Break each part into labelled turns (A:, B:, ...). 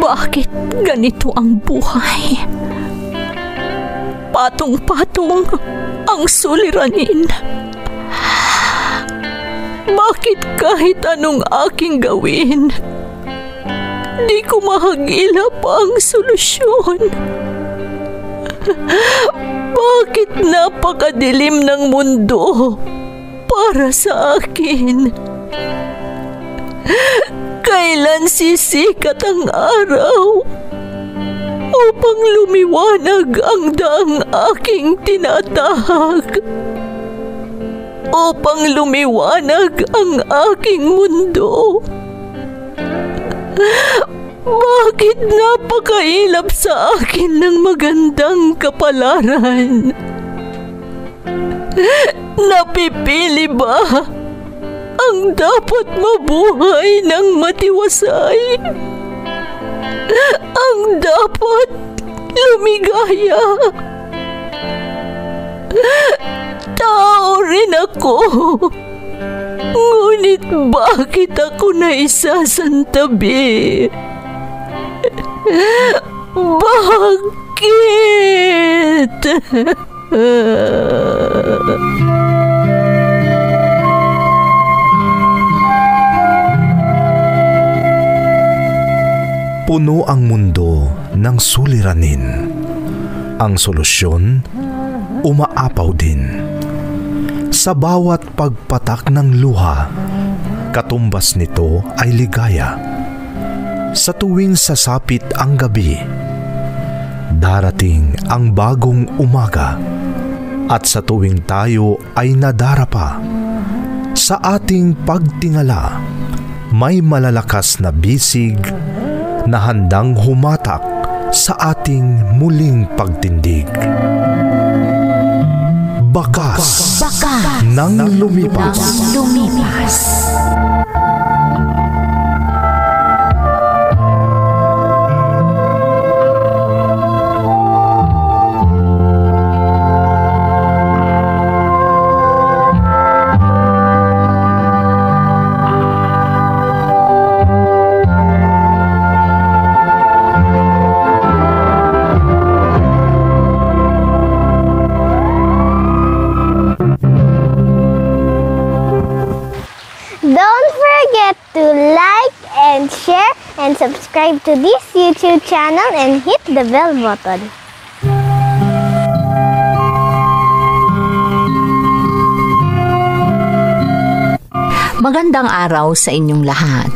A: Bakit ganito ang buhay? Patong-patong ang suliranin. Bakit kahit anong aking gawin, di ko mahagilap ang solusyon? Bakit napakadilim ng mundo para sa akin? Kailan sisikat ang araw upang lumiwanag ang daang aking tinatahak? Upang lumiwanag ang aking mundo? Bakit napakailap sa akin ng magandang kapalaran? Napipili ba ang dapat mabuhay ng matiwasay? Ang dapat lumigaya? Tao rin ako. Ngunit bakit ako naisasantabi? Bakit?
B: Puno ang mundo ng suliranin. Ang solusyon, umaapaw din. Sa bawat pagpatak ng luha, katumbas nito ay ligaya. Sa tuwing sasapit ang gabi, darating ang bagong umaga. At sa tuwing tayo ay nadarapa, sa ating pagtingala, may malalakas na bisig na handang humatak sa ating muling pagtindig. Bakas ng lumipas.
C: Don't forget to like and share and subscribe to this YouTube channel and hit the bell button.
A: Magandang araw sa inyong lahat.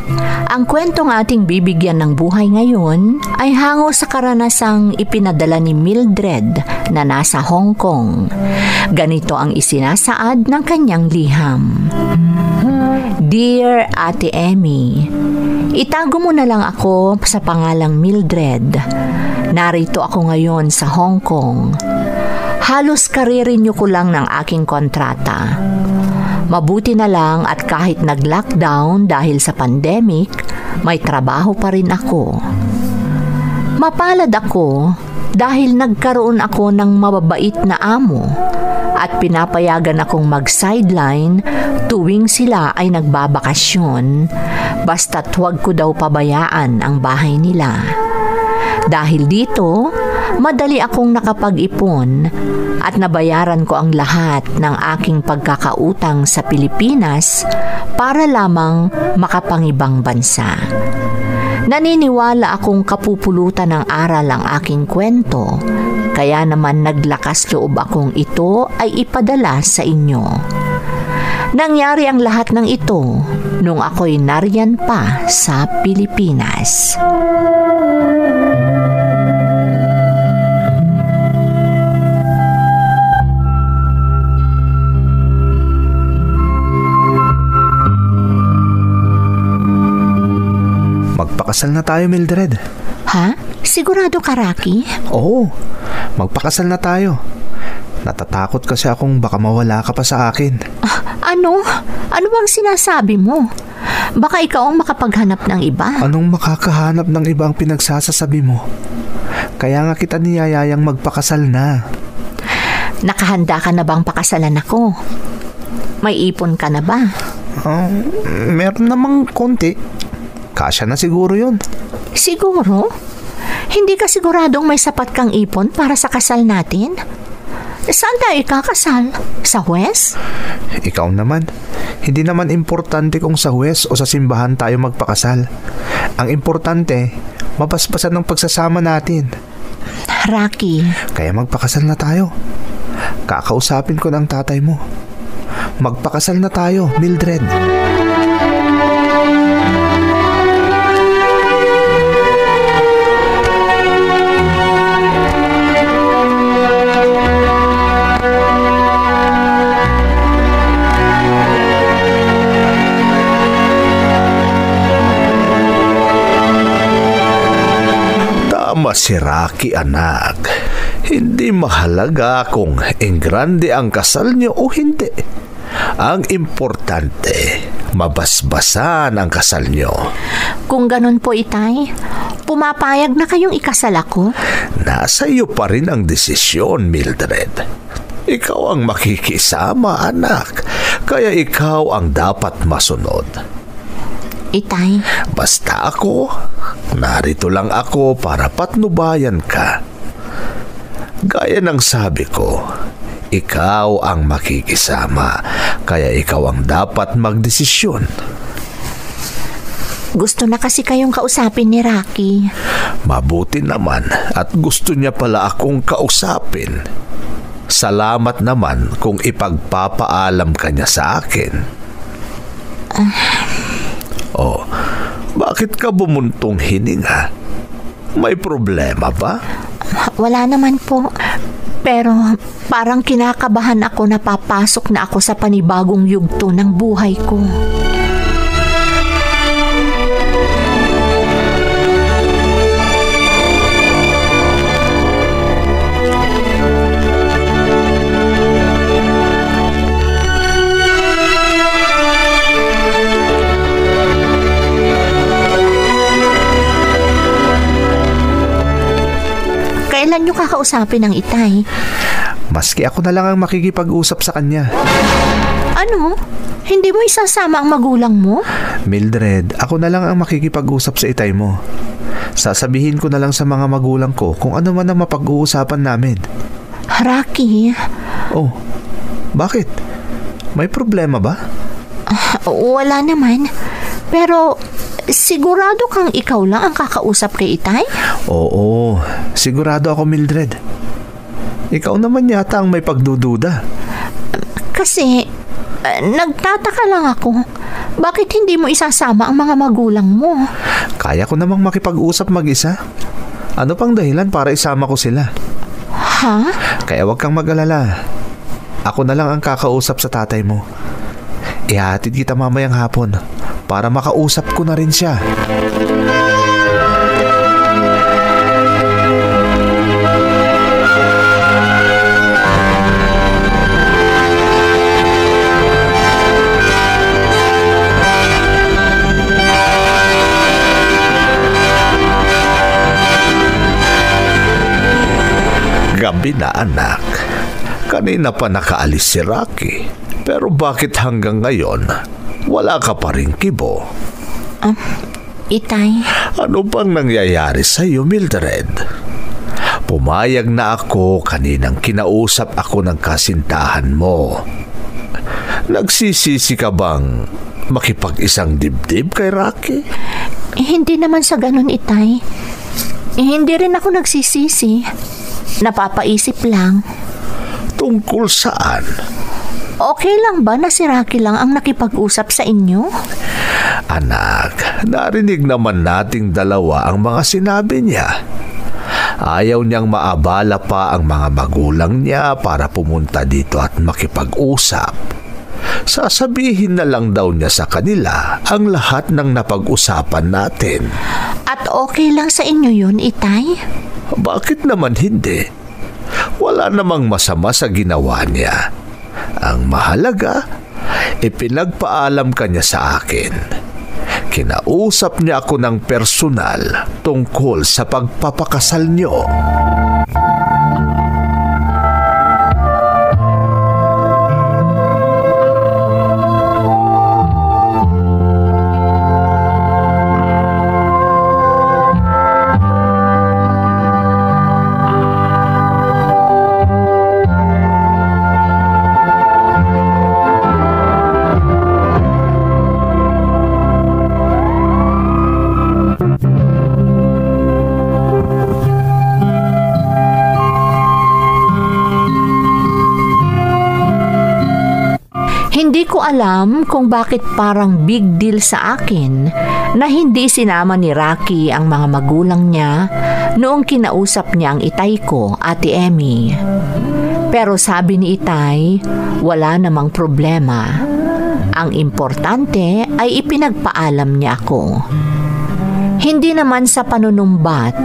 A: Ang kwentong ating bibigyan ng buhay ngayon ay hango sa karanasang ipinadala ni Mildred na nasa Hong Kong. Ganito ang isinasaad ng kanyang liham. Dear Ate Emmy, itago mo na lang ako sa pangalang Mildred. Narito ako ngayon sa Hong Kong. Halos karirinyo ko lang ng aking kontrata. Mabuti na lang at kahit nag-lockdown dahil sa pandemic, may trabaho pa rin ako. Mapalad ako dahil nagkaroon ako ng mababait na amo at pinapayagan akong mag-sideline tuwing sila ay nagbabakasyon, basta't huwag ko daw pabayaan ang bahay nila. Dahil dito, madali akong nakapag-ipon at nabayaran ko ang lahat ng aking pagkakautang sa Pilipinas para lamang makapangibang bansa. Naniniwala akong kapupulutan ng aral ang aking kwento, kaya naman naglakas loob akong ito ay ipadala sa inyo. Nangyari ang lahat ng ito nung ako'y nariyan pa sa Pilipinas.
B: Magpakasal na tayo, Mildred.
A: Ha? Sigurado ka, Rocky?
B: Oo, magpakasal na tayo. Natatakot kasi akong baka mawala ka pa sa akin.
A: Ano? Ano bang sinasabi mo? Baka ikaw ang makapaghanap ng iba.
B: Anong makakahanap ng iba ang pinagsasasabi mo? Kaya nga kita niyayayang magpakasal na.
A: Nakahanda ka na bang pakasalan ako? May ipon ka na ba?
B: Meron namang konti. Kasya na siguro yun.
A: Siguro? Hindi ka siguradong may sapat kang ipon para sa kasal natin? Saan tayo ikakasal? Sa huwes?
B: Ikaw naman. Hindi naman importante kung sa huwes o sa simbahan tayo magpakasal. Ang importante, mapaspasan ng pagsasama natin.
A: Rocky.
B: Kaya magpakasal na tayo. Kakausapin ko ng tatay mo. Magpakasal na tayo, Mildred. Si Rocky, anak. Hindi mahalaga kung engrande ang kasal niyo o hindi. Ang importante, mabasbasan ang kasal niyo.
A: Kung ganun po, Itay, pumapayag na kayong ikasal ako?
B: Nasa iyo pa rin ang desisyon, Mildred. Ikaw ang makikisama, anak. Kaya ikaw ang dapat masunod.
A: Itay.
B: Basta ako, narito lang ako para patnubayan ka. Gaya ng sabi ko, ikaw ang makikisama, kaya ikaw ang dapat magdesisyon.
A: Gusto na kasi kayong kausapin ni Rocky.
B: Mabuti naman at gusto niya pala akong kausapin. Salamat naman kung ipagpapaalam ka niya sa akin. Oh, bakit ka bumuntong hininga? May problema ba?
A: Wala naman po. Pero parang kinakabahan ako na papasok na ako sa panibagong yugto ng buhay ko. Kailan niyo kakausapin ng Itay?
B: Maski ako na lang ang makikipag-usap sa kanya.
A: Ano? Hindi mo isasama ang magulang mo?
B: Mildred, ako na lang ang makikipag-usap sa Itay mo. Sasabihin ko na lang sa mga magulang ko kung ano man ang mapag-uusapan namin.
A: Rocky.
B: Oh, bakit? May problema ba?
A: Wala naman. Pero sigurado kang ikaw lang ang kakausap kay Itay?
B: Oo, sigurado ako, Mildred. Ikaw naman yata ang may pagdududa.
A: Kasi nagtataka lang ako. Bakit hindi mo isasama ang mga magulang mo?
B: Kaya ko namang makipag-usap mag-isa. Ano pang dahilan para isama ko sila?
A: Ha?
B: Kaya wag kang mag-alala. Ako na lang ang kakausap sa tatay mo. Ihatid kita mamayang hapon para makausap ko na rin siya. Gabi na, anak. Kanina pa nakaalis si Rocky. Pero bakit hanggang ngayon wala ka pa rin kibo?
A: Itay.
B: Ano bang nangyayari sa iyo, Mildred? Pumayag na ako kaninang kinausap ako ng kasintahan mo. Nagsisisi ka bang makipag-isang dibdib kay Rocky?
A: Hindi naman sa ganun, Itay. Hindi rin ako nagsisisi. Napapaisip lang.
B: Tungkol saan?
A: Okay lang ba na si Rocky lang ang nakipag-usap sa inyo?
B: Anak, narinig naman nating dalawa ang mga sinabi niya. Ayaw niyang maabala pa ang mga magulang niya para pumunta dito at makipag-usap. Sasabihin na lang daw niya sa kanila ang lahat ng napag-usapan natin.
A: At okay lang sa inyo yun, Itay?
B: Bakit naman hindi? Wala namang masama sa ginawa niya. Ang mahalaga, ipinagpaalam ka niya sa akin. Kinausap niya ako ng personal tungkol sa pagpapakasal niyo.
A: ko alam kung bakit parang big deal sa akin na hindi sinama ni Rocky ang mga magulang niya noong kinausap niya ang itay ko, Ate Emmy. Pero sabi ni itay, wala namang problema. Ang importante ay ipinagpaalam niya ako. Hindi naman sa panunumbat,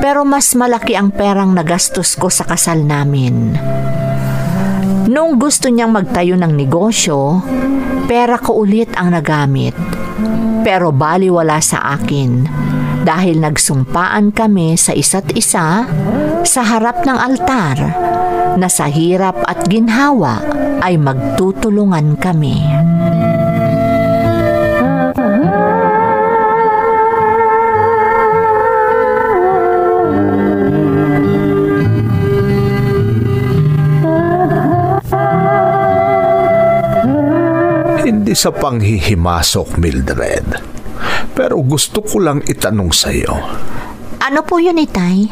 A: pero mas malaki ang perang nagastos ko sa kasal namin. Nung gusto niyang magtayo ng negosyo, pera ko ulit ang nagamit. Pero baliwala sa akin dahil nagsumpaan kami sa isa't isa sa harap ng altar na sa hirap at ginhawa ay magtutulungan kami.
B: Hindi sa panghihimasok, Mildred. Pero gusto ko lang itanong sa'yo.
A: Ano po yun, itay?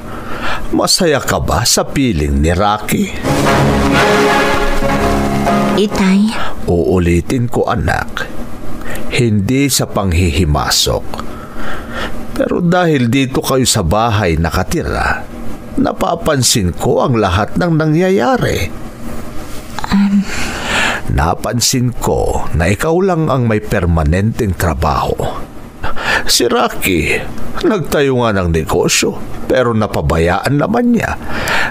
B: Masaya ka ba sa piling ni Rocky?
A: Itay?
B: Uulitin ko, anak. Hindi sa panghihimasok. Pero dahil dito kayo sa bahay nakatira, napapansin ko ang lahat ng nangyayari. Napansin ko na ikaw lang ang may permanenteng trabaho. Si Rocky, nagtayo nga ng negosyo, pero napabayaan naman niya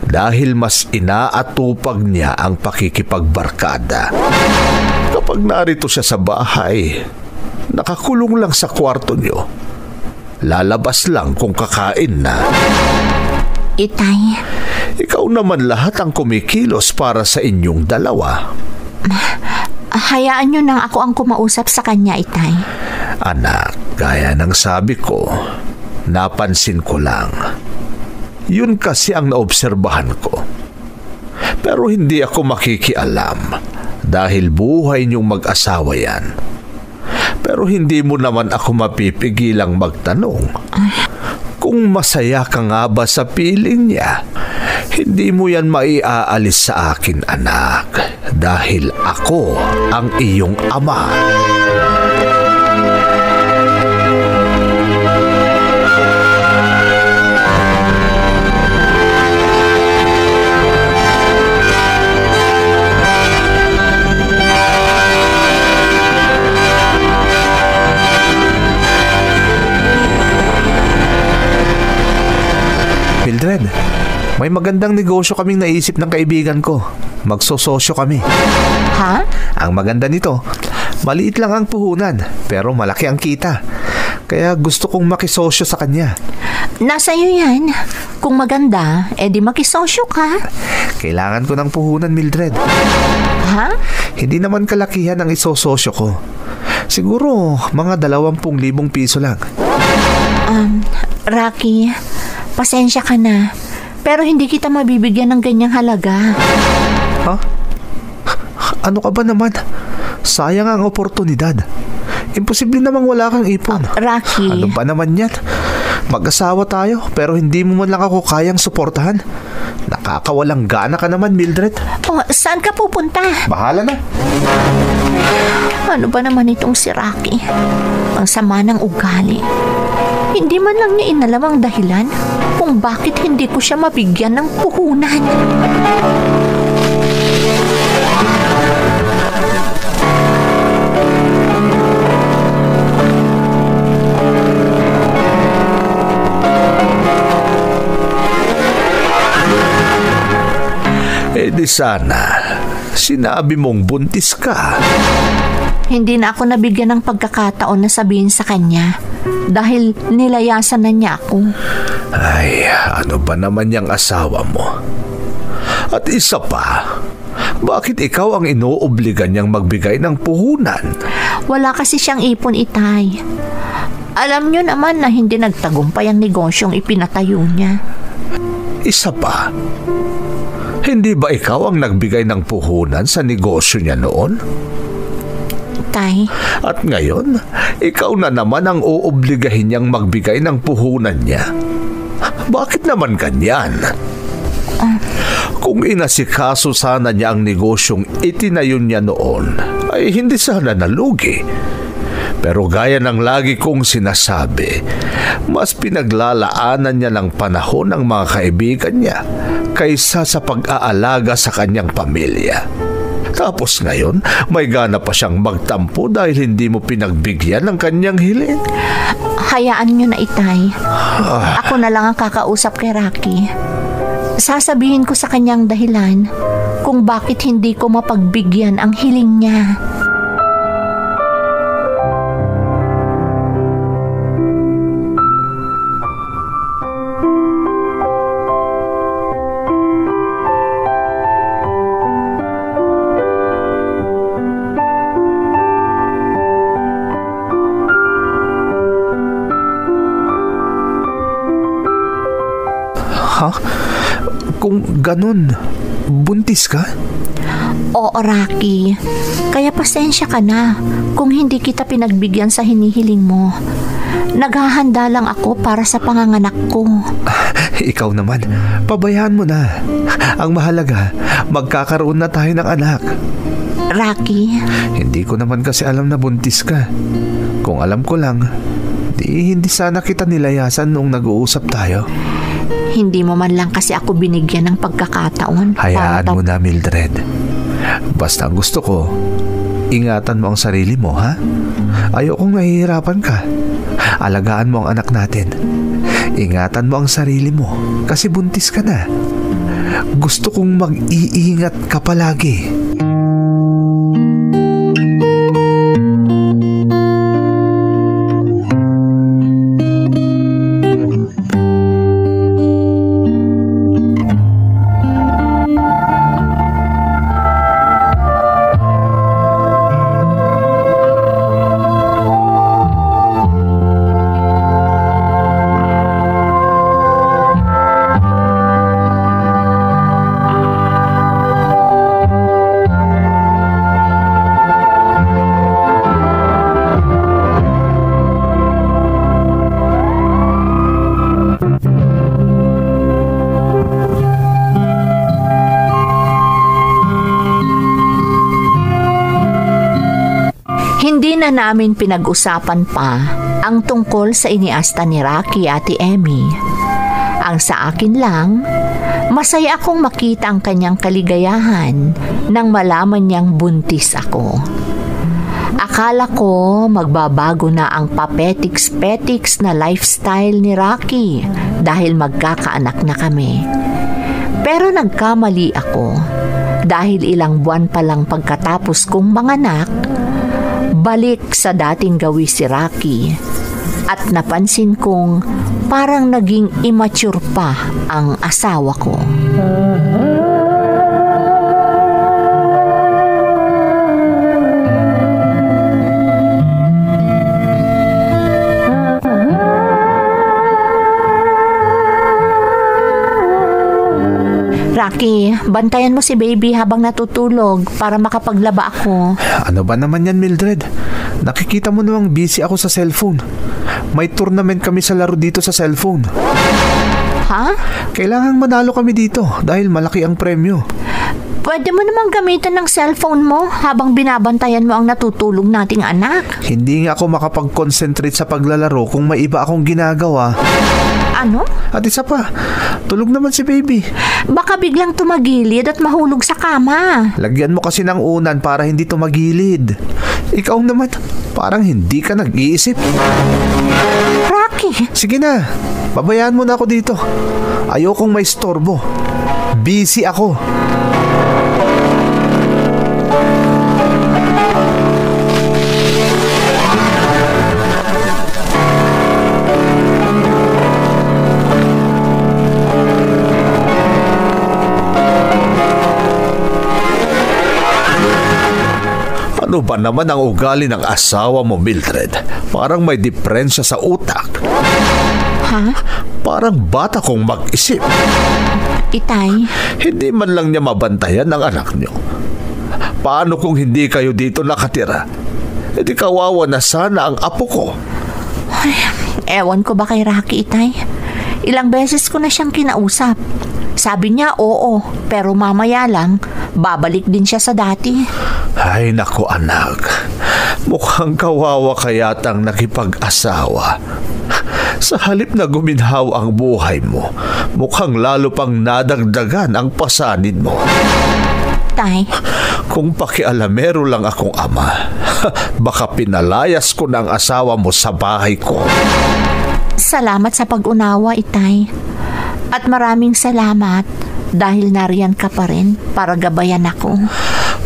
B: dahil mas inaatupag niya ang pakikipagbarkada. Kapag narito siya sa bahay, nakakulong lang sa kwarto niyo. Lalabas lang kung kakain na.
A: Itay?
B: Ikaw naman lahat ang kumikilos para sa inyong dalawa.
A: Hayaan niyo nang ako ang kumausap sa kanya, itay.
B: Anak, gaya ng sabi ko, napansin ko lang. Yun kasi ang naobserbahan ko. Pero hindi ako makikialam dahil buhay niyong mag-asawa yan. Pero hindi mo naman ako mapipigilang magtanong. Kung masaya ka nga ba sa piling niya, hindi mo yan maiaalis sa akin, anak, dahil ako ang iyong ama. Mildred, may magandang negosyo kaming naisip ng kaibigan ko. Magsososyo kami.
A: Ha?
B: Ang maganda nito, maliit lang ang puhunan, pero malaki ang kita. Kaya gusto kong makisosyo sa kanya.
A: Nasa iyo yan. Kung maganda, edi makisosyo ka.
B: Kailangan ko ng puhunan, Mildred.
A: Ha?
B: Hindi naman kalakihan ang isososyo ko. Siguro mga 20,000 piso lang.
A: Rocky, pasensya ka na. Pero hindi kita mabibigyan ng ganyang halaga.
B: Ha? Ano ka ba naman? Sayang ang oportunidad. Imposible namang wala kang ipon.
A: Rocky.
B: Ano ba naman yan? Mag-asawa tayo pero hindi mo man lang ako kayang suportahan. Nakakawalang gana ka naman, Mildred.
A: Oh, saan ka pupunta?
B: Bahala na.
A: Ano ba naman itong si Rocky? Ang sama ng ugali. Hindi man lang niya inalam ang dahilan kung bakit hindi ko siya mabigyan ng puhunan.
B: Eh di sana, sinabi mong buntis ka.
A: Hindi na ako nabigyan ng pagkakataon na sabihin sa kanya dahil nilayasan na niya ako.
B: Ay, ano ba naman yung asawa mo? At isa pa, bakit ikaw ang inuobligan niyang magbigay ng puhunan?
A: Wala kasi siyang ipon, itay. Alam niyo naman na hindi nagtagumpay ang negosyong ipinatayo niya.
B: Isa pa, hindi ba ikaw ang nagbigay ng puhunan sa negosyo niya noon?
A: Tay.
B: At ngayon, ikaw na naman ang uobligahin niyang magbigay ng puhunan niya. Bakit naman ganyan? Kung inasikaso sana niya ang negosyong itinayo niya noon, ay hindi sana nalugi. Pero gaya ng lagi kong sinasabi, mas pinaglalaanan niya ng panahon ng mga kaibigan niya kaysa sa pag-aalaga sa kanyang pamilya. Tapos ngayon, may gana pa siyang magtampo dahil hindi mo pinagbigyan ng kanyang hiling.
A: Hayaan niyo na, Itay. Ako na lang ang kakausap kay Rocky. Sasabihin ko sa kanyang dahilan kung bakit hindi ko mapagbigyan ang hiling niya.
B: Ha? Kung ganun, buntis ka?
A: Oo, Rocky. Kaya pasensya ka na kung hindi kita pinagbigyan sa hinihiling mo. Naghahanda lang ako para sa panganganak ko.
B: Ikaw naman, pabayaan mo na. Ang mahalaga, magkakaroon na tayo ng anak.
A: Rocky?
B: Hindi ko naman kasi alam na buntis ka. Kung alam ko lang, hindi sana kita nilayasan noong nag-uusap tayo.
A: Hindi mo man lang kasi ako binigyan ng pagkakataon.
B: Hayaan mo na, Mildred. Basta ang gusto ko, ingatan mo ang sarili mo, ha? Ayokong nahihirapan ka. Alagaan mo ang anak natin. Ingatan mo ang sarili mo kasi buntis ka na. Gusto kong mag-iingat ka palagi.
A: Hindi na namin pinag-usapan pa ang tungkol sa iniasta ni Rocky, Ate Emmy. Ang sa akin lang, masaya akong makita ang kanyang kaligayahan nang malaman niyang buntis ako. Akala ko magbabago na ang papetiks-petiks na lifestyle ni Rocky dahil magkakaanak na kami. Pero nagkamali ako dahil ilang buwan pa lang pagkatapos kong manganak, balik sa dating gawi si Rocky at napansin kong parang naging immature pa ang asawa ko. Rocky, bantayan mo si baby habang natutulog para makapaglaba ako.
B: Ano ba naman yan, Mildred? Nakikita mo namang busy ako sa cellphone. May tournament kami sa laro dito sa cellphone.
A: Ha?
B: Kailangan manalo kami dito dahil malaki ang premyo.
A: Pwede mo namang gamitin ng cellphone mo habang binabantayan mo ang natutulog nating anak.
B: Hindi nga ako makapag-concentrate sa paglalaro kung may iba akong ginagawa.
A: Ano?
B: At isa pa, tulog naman si baby.
A: Baka biglang tumagilid at mahulog sa kama.
B: Lagyan mo kasi ng unan para hindi tumagilid. Ikaw naman, parang hindi ka nag-iisip.
A: Rocky!
B: Sige na, babayaan mo na ako dito. Ayokong may storbo. Busy ako. Ano ba naman ang ugali ng asawa mo, Mildred? Parang may diferensya sa utak.
A: Ha?
B: Parang bata kong mag-isip.
A: Itay?
B: Hindi man lang niya mabantayan ang anak niyo. Paano kung hindi kayo dito nakatira? E di kawawa na sana ang apo ko.
A: Ay, ewan ko ba kay Rocky, Itay? Ilang beses ko na siyang kinausap. Sabi niya oo, pero mamaya lang, babalik din siya sa dati.
B: Ay naku anak, mukhang kawawa kayatang nakipag-asawa. Sa halip na guminhaw ang buhay mo, mukhang lalo pang nadagdagan ang pasanin mo.
A: Tay,
B: Kung pakialamero lang akong ama, baka pinalayas ko ng asawa mo sa bahay ko.
A: salamat sa pag-unawa, Itay. At maraming salamat dahil nariyan ka pa rin para gabayan ako.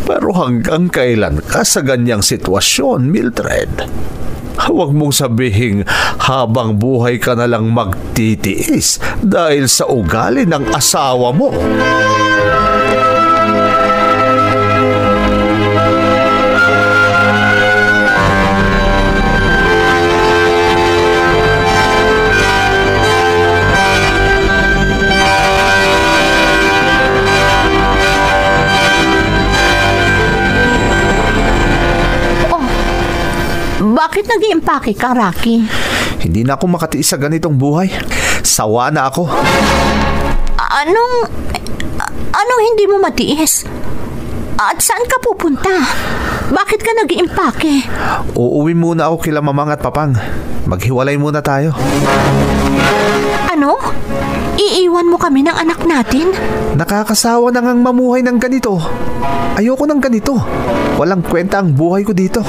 B: Pero hanggang kailan ka sa ganyang sitwasyon, Mildred? Huwag mong sabihing habang buhay ka na lang magtitiis dahil sa ugali ng asawa mo.
A: Bakit nag-iimpake ka, Rocky?
B: Hindi na ako makatiis sa ganitong buhay. Sawa na ako.
A: Anong hindi mo matiis? At saan ka pupunta? Bakit ka nag-iimpake?
B: Uuwi muna ako kila mamang at papang. Maghiwalay muna tayo.
A: Ano? Iiwan mo kami ng anak natin?
B: Nakakasawa na ngang mamuhay ng ganito. Ayoko ng ganito. Walang kwenta ang buhay ko dito.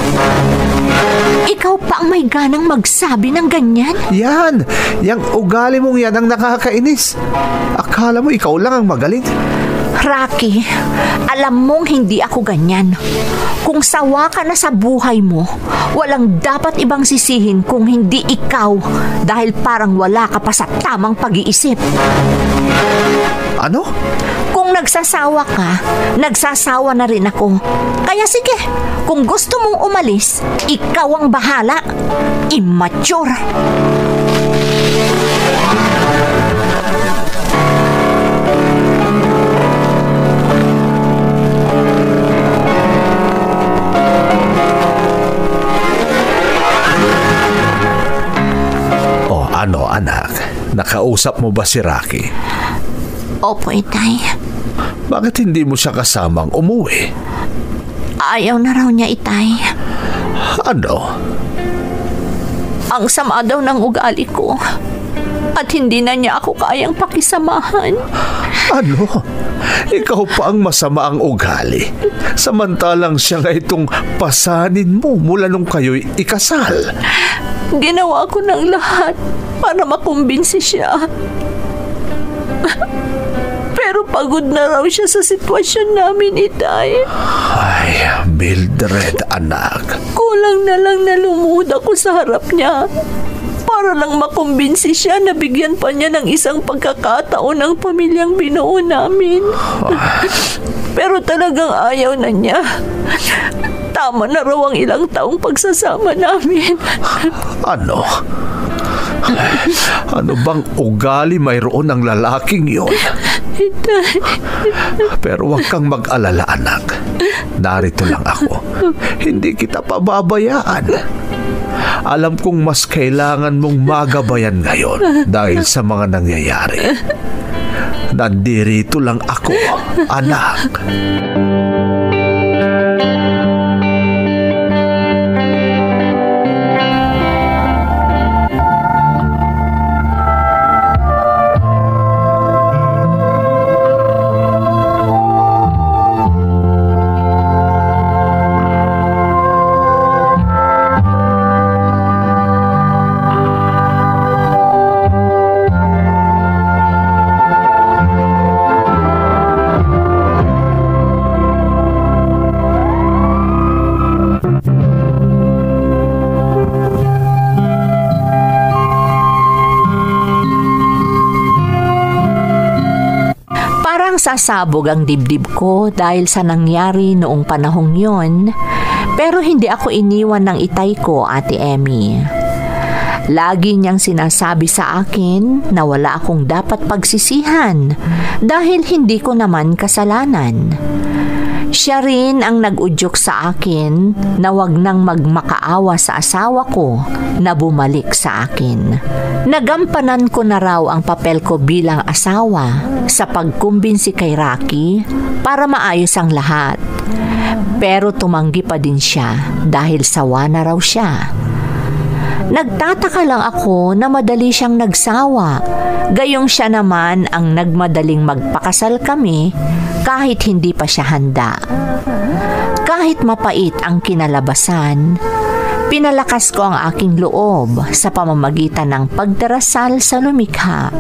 A: Ikaw pa ang may ganang magsabi ng ganyan?
B: Yan! Yang ugali mong yan ang nakakainis. Akala mo ikaw lang ang magaling.
A: Rocky, alam mong hindi ako ganyan. Kung sawa ka na sa buhay mo, walang dapat ibang sisihin kung hindi ikaw dahil parang wala ka pa sa tamang pag-iisip.
B: Ano?
A: Kung nagsasawa ka, nagsasawa na rin ako. Kaya sige, kung gusto mong umalis, ikaw ang bahala. Immature.
B: Ano anak? Nakausap mo ba si Rocky?
A: Opo, Itay.
B: Bakit hindi mo siya kasamang umuwi?
A: Ayaw na raw niya, Itay.
B: Ano?
A: Ang sama daw ng ugali ko. At hindi na niya ako kayang pakisamahan.
B: Ano? Ikaw pa ang masama ang ugali. Samantalang siya nga itong pasanin mo mula nung kayo'y ikasal.
A: Ginawa ko ng lahat para makumbinsi siya. Pero pagod na raw siya sa sitwasyon namin, Itay.
B: Ay, Mildred, anak.
A: Kulang na lang na lumuhod ako sa harap niya para lang makumbinsi siya na bigyan pa niya ng isang pagkakataon ng pamilyang binuo namin. Pero talagang ayaw na niya. Tama na raw ang ilang taong pagsasama namin.
B: Ano? Ano bang ugali mayroon ng lalaking yon? Pero huwag kang mag-alala, anak. Narito lang ako. Hindi kita pababayaan. Alam kong mas kailangan mong magabayan ngayon dahil sa mga nangyayari. Nandirito lang ako, anak.
A: Sasabog ang dibdib ko dahil sa nangyari noong panahong yon, pero hindi ako iniwan ng itay ko, Ate Emmy. Lagi niyang sinasabi sa akin na wala akong dapat pagsisihan dahil hindi ko naman kasalanan. Siya rin ang nag-udyok sa akin na wag nang magmakaawa sa asawa ko na bumalik sa akin. Nagampanan ko na raw ang papel ko bilang asawa sa pagkumbinsi kay Rocky para maayos ang lahat. Pero tumanggi pa din siya dahil sawa na raw siya. Nagtataka lang ako na madali siyang nagsawa, gayong siya naman ang nagmadaling magpakasal kami kahit hindi pa siya handa. Kahit mapait ang kinalabasan, pinalakas ko ang aking loob sa pamamagitan ng pagdarasal sa lumikha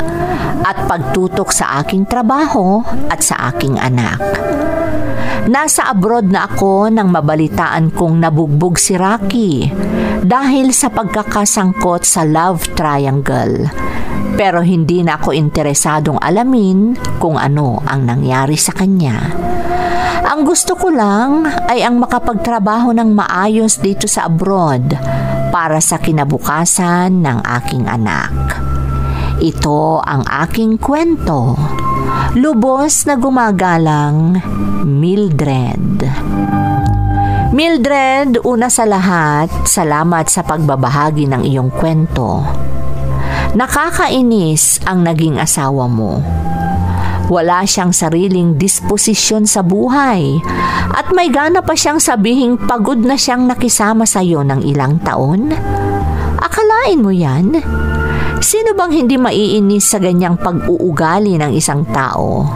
A: at pagtutok sa aking trabaho at sa aking anak. Nasa abroad na ako nang mabalitaan kong nabugbog si Rocky dahil sa pagkakasangkot sa love triangle. Pero hindi na ako interesadong alamin kung ano ang nangyari sa kanya. Ang gusto ko lang ay ang makapagtrabaho ng maayos dito sa abroad para sa kinabukasan ng aking anak. Ito ang aking kwento. Lubos na gumagalang, Mildred. Mildred, una sa lahat, salamat sa pagbabahagi ng iyong kwento. Nakakainis ang naging asawa mo. Wala siyang sariling disposisyon sa buhay at may gana pa siyang sabihing pagod na siyang nakisama sa iyo ng ilang taon. Akalain mo yan? Sino bang hindi maiinis sa ganyang pag-uugali ng isang tao?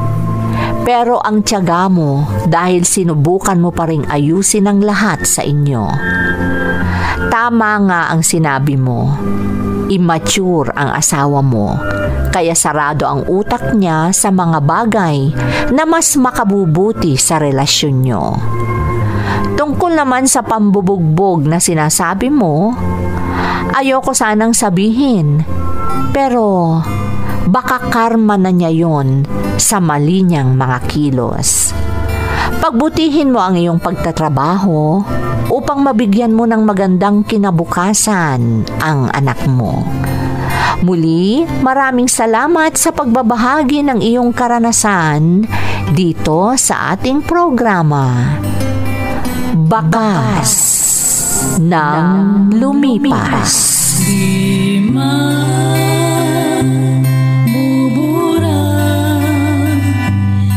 A: Pero ang tiyaga mo dahil sinubukan mo pa ring ayusin ang lahat sa inyo. Tama nga ang sinabi mo. Immature ang asawa mo, kaya sarado ang utak niya sa mga bagay na mas makabubuti sa relasyon nyo. Tungkol naman sa pambubugbog na sinasabi mo, ayoko sanang sabihin, pero baka karma na niya yon sa mali niyang mga kilos. Pagbutihin mo ang iyong pagtatrabaho upang mabigyan mo ng magandang kinabukasan ang anak mo. Muli, maraming salamat sa pagbabahagi ng iyong karanasan dito sa ating programa. Bakas ng Lumipas.
D: Di mabubura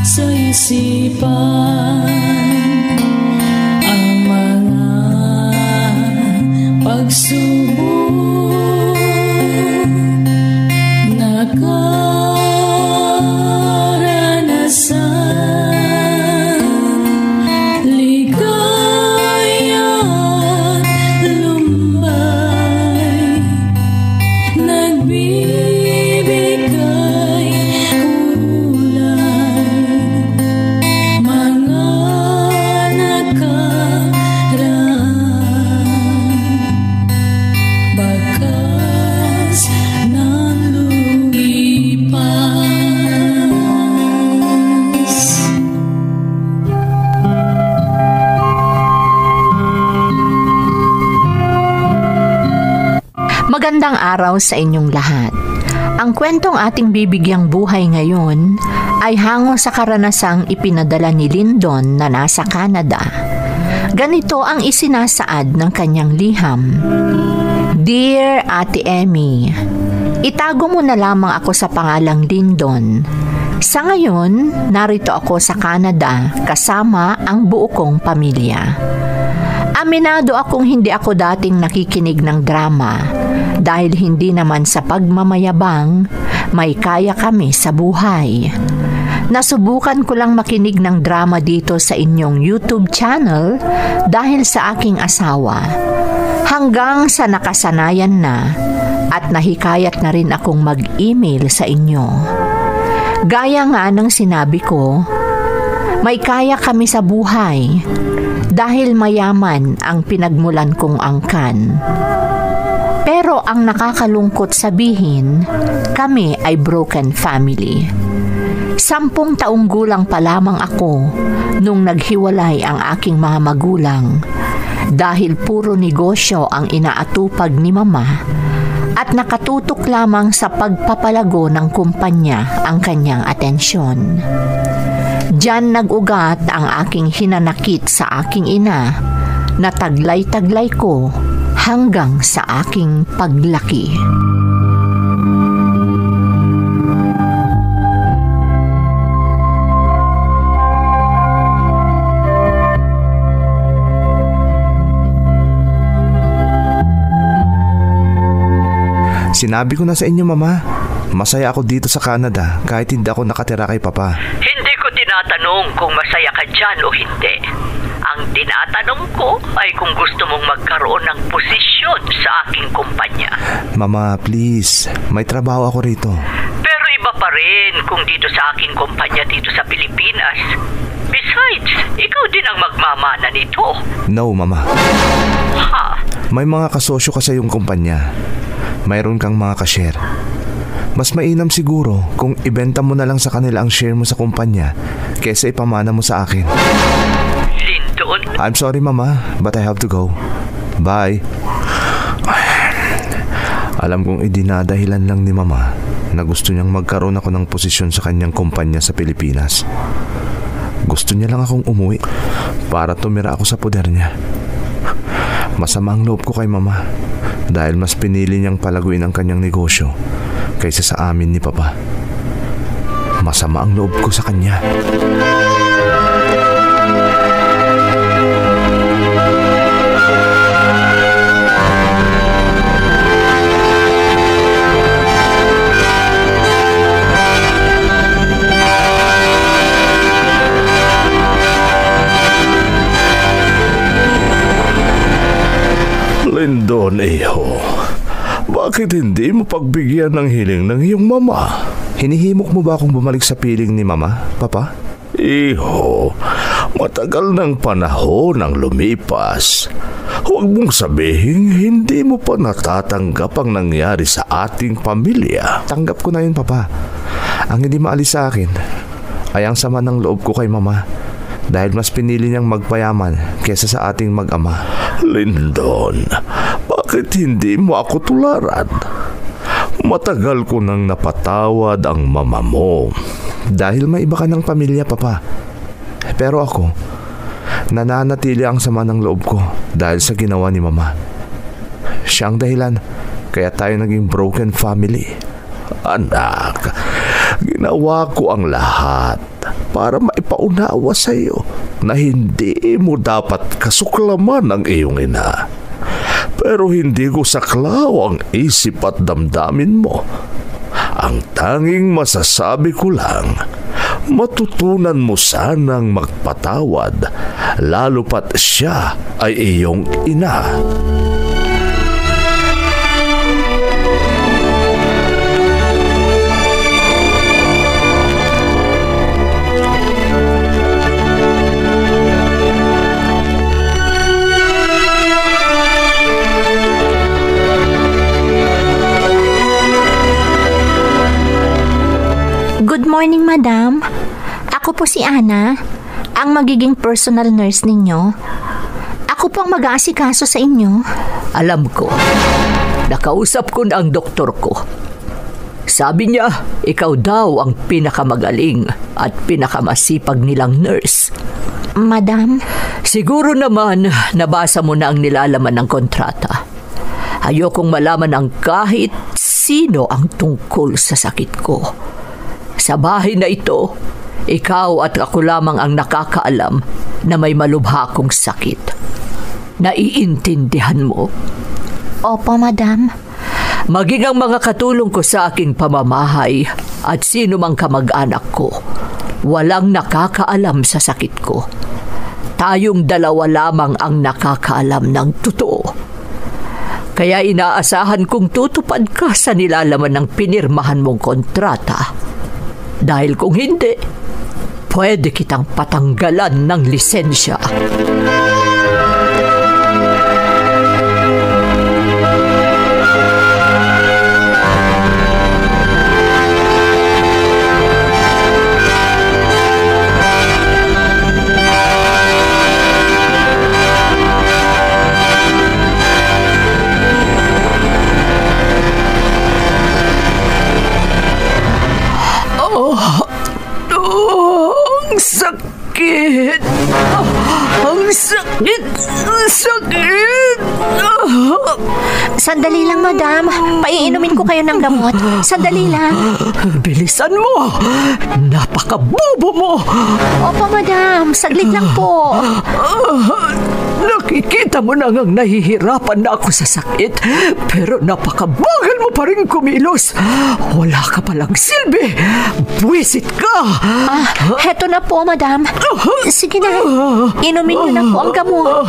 D: sa isipan ang mga pagsubok na karanasan. Ligaya at lumbay, nagbibigay kulay, mga nakaraan, bakas ng lumipas.
A: Magandang araw sa inyong lahat. Ang kwentong ating bibigyang buhay ngayon ay hango sa karanasang ipinadala ni Lyndon na nasa Canada. Ganito ang isinasaad ng kanyang liham. Dear Ate Emmy, itago mo na lamang ako sa pangalang Lyndon. Sa ngayon, narito ako sa Canada kasama ang buo kong pamilya. Aminado akong hindi ako dating nakikinig ng drama dahil hindi naman sa pagmamayabang may kaya kami sa buhay. Nasubukan ko lang makinig ng drama dito sa inyong YouTube channel dahil sa aking asawa. Hanggang sa nakasanayan na at nahikayat na rin akong mag-email sa inyo. Gaya nga ng sinabi ko, may kaya kami sa buhay dahil mayaman ang pinagmulan kong angkan. Pero ang nakakalungkot sabihin, kami ay broken family. 10 taong gulang pa lamang ako nung naghiwalay ang aking mga magulang. Dahil puro negosyo ang inaatupag ni Mama, at nakatutok lamang sa pagpapalago ng kumpanya ang kanyang atensyon. Diyan nag-ugat ang aking hinanakit sa aking ina na taglay-taglay ko hanggang sa aking paglaki.
B: Sinabi ko na sa inyo, Mama. Masaya ako dito sa Canada kahit hindi ako nakatira kay Papa.
E: Hindi ko tinatanong kung masaya ka dyan o hindi. Ang tinatanong ko ay kung gusto mong magkaroon ng posisyon sa aking kumpanya.
B: Mama, please. May trabaho ako rito.
E: Pero iba pa rin kung dito sa aking kumpanya dito sa Pilipinas. Besides, ikaw din ang magmamana nito.
B: No, Mama.
E: Ha?
B: May mga kasosyo ka sa iyong kumpanya. Mayroon kang mga ka-share. Mas mainam siguro kung ibenta mo na lang sa kanila ang share mo sa kumpanya kaysa ipamana mo sa akin.
E: Lindon?
B: I'm sorry, Mama, but I have to go. Bye. Alam kong idinadahilan lang ni Mama na gusto niyang magkaroon ako ng posisyon sa kanyang kumpanya sa Pilipinas. Gusto niya lang akong umuwi para tumira ako sa poder niya. Masama ang loob ko kay Mama dahil mas pinili niyang palaguin ang kanyang negosyo kaysa sa amin ni Papa. Masama ang loob ko sa kanya.
F: Lindon, iho. Bakit hindi mo pagbigyan ng hiling ng iyong mama?
B: Hinihimok mo ba akong bumalik sa piling ni Mama, Papa?
F: Iho, matagal ng panahon ang lumipas. Huwag mong sabihin hindi mo pa natatanggap ang nangyari sa ating pamilya.
B: Tanggap ko na yun, Papa. Ang hindi maalis sa akin ay ang sama ng loob ko kay Mama dahil mas pinili niyang magpayaman kaysa sa ating mag-ama.
F: Lindon, bakit hindi mo ako tularan? Matagal ko nang napatawad ang mama mo.
B: Dahil may iba ka ng pamilya, Papa. Pero ako, nananatili ang sama ng loob ko dahil sa ginawa ni Mama. Siya ang dahilan kaya tayo naging broken family.
F: Anak, ginawa ko ang lahat para maipaunawa sa iyo na hindi mo dapat kasuklaman ang iyong ina. Pero hindi ko saklaw ang isip at damdamin mo. Ang tanging masasabi ko lang, matutunan mo sanang magpatawad, lalo pat siya ay iyong ina.
A: Good morning, Madam. Ako po si Ana, ang magiging personal nurse ninyo. Ako po ang mag-aasikaso sa inyo.
E: Alam ko. Nakausap ko na ang doktor ko. Sabi niya, ikaw daw ang pinakamagaling at pinakamasipag nilang nurse.
A: Madam?
E: Siguro naman nabasa mo na ang nilalaman ng kontrata. Ayokong malaman ang kahit sino ang tungkol sa sakit ko. Sa bahay na ito, ikaw at ako lamang ang nakakaalam na may malubha kong sakit. Naiintindihan mo?
A: Opo, Madam.
E: Maging ang mga katulong ko sa aking pamamahay at sino mang kamag-anak ko, walang nakakaalam sa sakit ko. Tayong dalawa lamang ang nakakaalam ng totoo. Kaya inaasahan kong tutupad ka sa nilalaman ng pinirmahan mong kontrata. Dahil kung hindi, pwede kitang patanggalan ng lisensya. Sakit! Sakit!
A: Sandali lang, madam. Paiinumin ko kayo ng gamot. Sandali lang.
E: Bilisan mo! Napakabobo mo!
A: Opo, madam. Saglit lang po.
E: Nakikita mo na ngang nahihirapan na ako sa sakit, pero napakabagal mo pa rin kumilos. Wala ka palang silbi. Buwisit ka!
A: Heto na po, madam. Sige na. Inumin niyo na po ang gamot.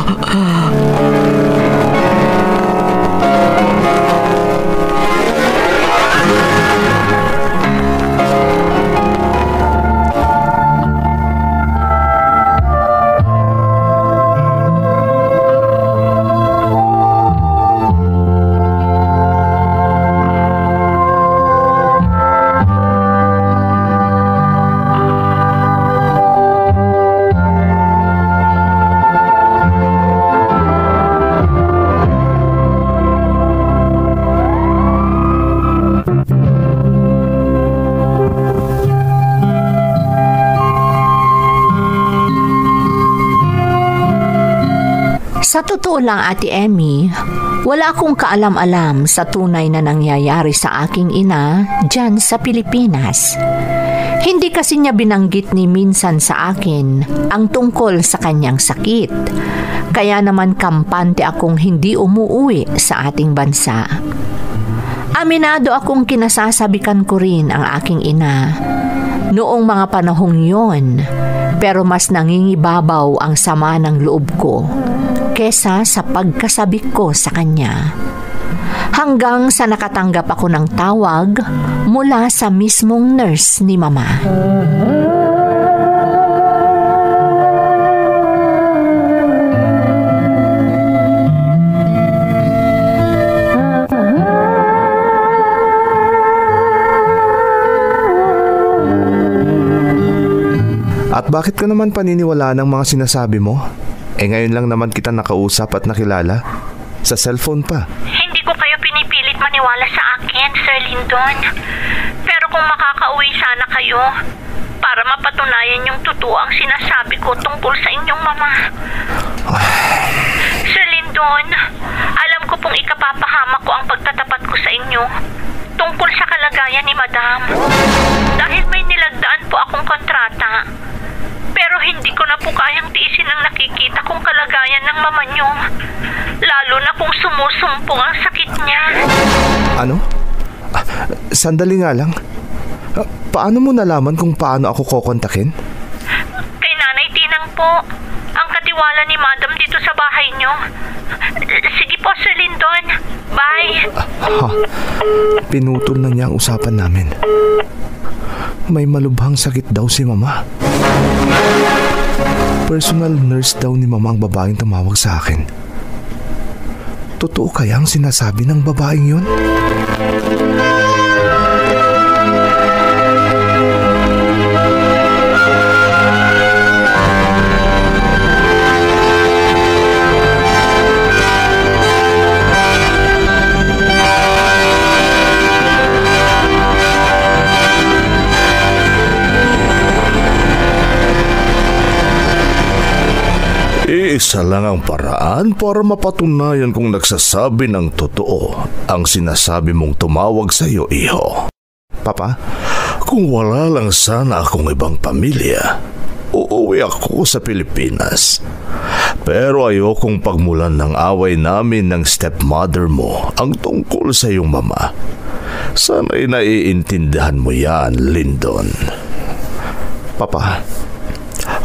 A: Sa totoo lang, Ate Emmy, wala akong kaalam-alam sa tunay na nangyayari sa aking ina dyan sa Pilipinas. Hindi kasi niya binanggit ni minsan sa akin ang tungkol sa kanyang sakit. Kaya naman kampante akong hindi umuuwi sa ating bansa. Aminado akong kinasasabikan ko rin ang aking ina noong mga panahong yon, pero mas nangingibabaw ang sama ng loob ko kesa sa pagkasabik ko sa kanya. Hanggang sa nakatanggap ako ng tawag mula sa mismong nurse ni Mama.
F: At bakit ka naman paniniwala ng mga sinasabi mo? Ngayon lang naman kita nakausap at nakilala. Sa cellphone pa.
G: Hindi ko kayo pinipilit maniwala sa akin, Sir Lyndon. Pero kung makakauwi sana kayo, para mapatunayan yung totoo ang sinasabi ko tungkol sa inyong mama. Sir Lyndon, alam ko pong ikapapahamak ko ang pagtatapat ko sa inyo tungkol sa kalagayan ni Madam. Dahil may nilagdaan po akong kontrata. Pero hindi ko na po kayang tiisin ang nakikita kong kalagayan ng mama nyo. Lalo na kung sumusumpong ang sakit niya.
F: Ano? Sandali nga lang. Paano mo nalaman kung paano ako kokontakin?
G: Kay Nanay Tinang po. Ang katiwala ni Madam dito sa bahay nyo. Sige po, Sir Lyndon. Bye.
F: Pinutol na niya ang usapan namin. May malubhang sakit daw si Mama. Personal nurse daw ni Mama ang babaeng tumawag sa akin. Totoo kaya ang sinasabi ng babaeng yun? Isa lang ang paraan para mapatunayan kung nagsasabi ng totoo ang sinasabi mong tumawag sa iyo, iho. Papa, kung wala lang sana akong ibang pamilya, uuwi ako sa Pilipinas. Pero ayokong pagmulan ng away namin ng stepmother mo ang tungkol sa iyong mama. Sana'y naiintindihan mo yan, Lyndon. Papa,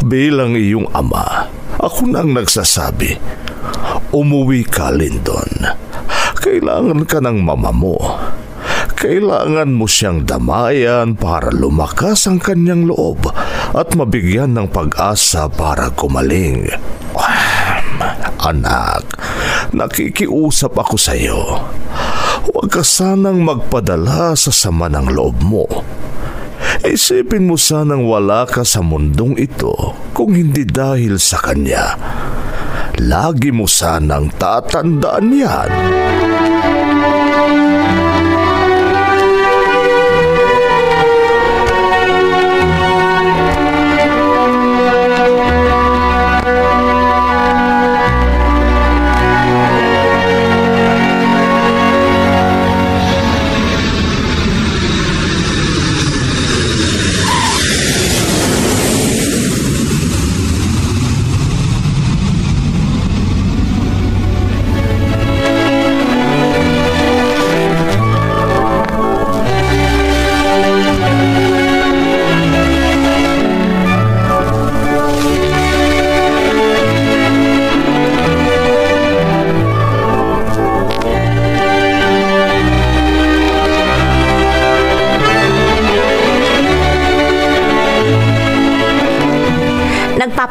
F: bilang iyong ama, ako nang nagsasabi, umuwi ka, Lyndon. Kailangan ka ng mama mo. Kailangan mo siyang damayan para lumakas ang kanyang loob at mabigyan ng pag-asa para gumaling. Anak, nakikiusap ako sa iyo. Huwag ka sanang magpadala sa sama ng loob mo. Isipin mo sanang wala ka sa mundong ito kung hindi dahil sa kanya. Lagi mo sanang tatandaan yan.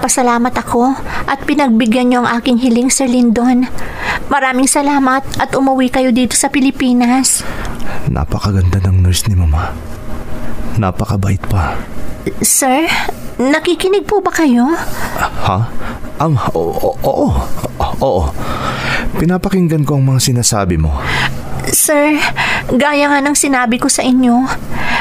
A: nagpapasalamat ako at pinagbigyan niyo ang aking hiling, Sir Lyndon. Maraming salamat at umuwi kayo dito sa Pilipinas.
B: Napakaganda ng nurse ni Mama. Napakabait pa.
A: Sir, nakikinig po ba kayo?
B: Ha? Oo. Pinapakinggan ko ang mga sinasabi mo.
A: Sir, gaya nga ng sinabi ko sa inyo,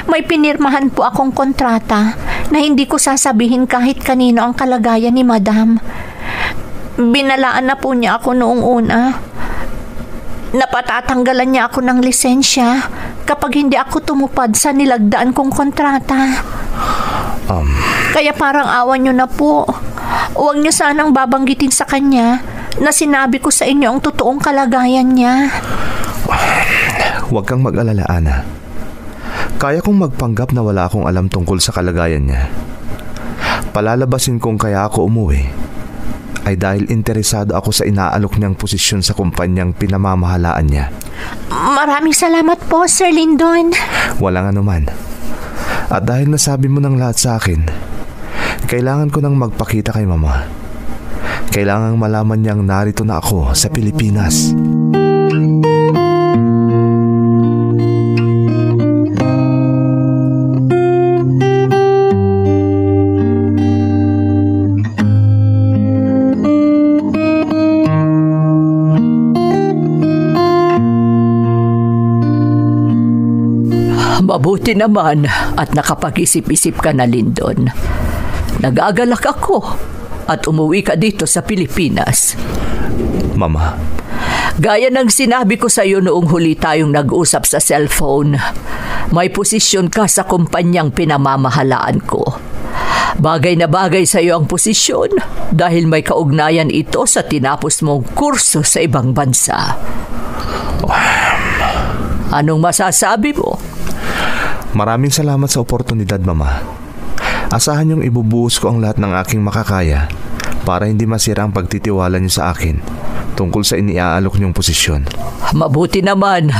A: may pinirmahan po akong kontrata na hindi ko sasabihin kahit kanino ang kalagayan ni Madam. Binalaan na po niya ako noong una. Napatatanggalan niya ako ng lisensya kapag hindi ako tumupad sa nilagdaan kong kontrata. Kaya parang awan niyo na po. Huwag niyo sanang babanggitin sa kanya na sinabi ko sa inyo ang totoong kalagayan niya.
B: Huwag kang mag-alala, Ana. Kaya kong magpanggap na wala akong alam tungkol sa kalagayan niya. Palalabasin kong kaya ako umuwi ay dahil interesado ako sa inaalok niyang posisyon sa kumpanyang pinamamahalaan niya.
A: Maraming salamat po, Sir Lyndon.
B: Walang anuman. At dahil nasabi mo ng lahat sa akin, kailangan ko nang magpakita kay Mama. Kailangang malaman niyang narito na ako sa Pilipinas.
E: Mabuti naman at nakapag-isip-isip ka na, Lyndon. Nag-agalak ako at umuwi ka dito sa Pilipinas.
B: Mama.
E: Gaya ng sinabi ko sa iyo noong huli tayong nag-usap sa cellphone, may posisyon ka sa kumpanyang pinamamahalaan ko. Bagay na bagay sa iyo ang posisyon dahil may kaugnayan ito sa tinapos mong kurso sa ibang bansa. Anong masasabi mo?
B: Maraming salamat sa oportunidad, Mama. Asahan niyong ibubuhos ko ang lahat ng aking makakaya para hindi masira ang pagtitiwala niyo sa akin tungkol sa iniaalok niyong posisyon.
E: Mabuti naman.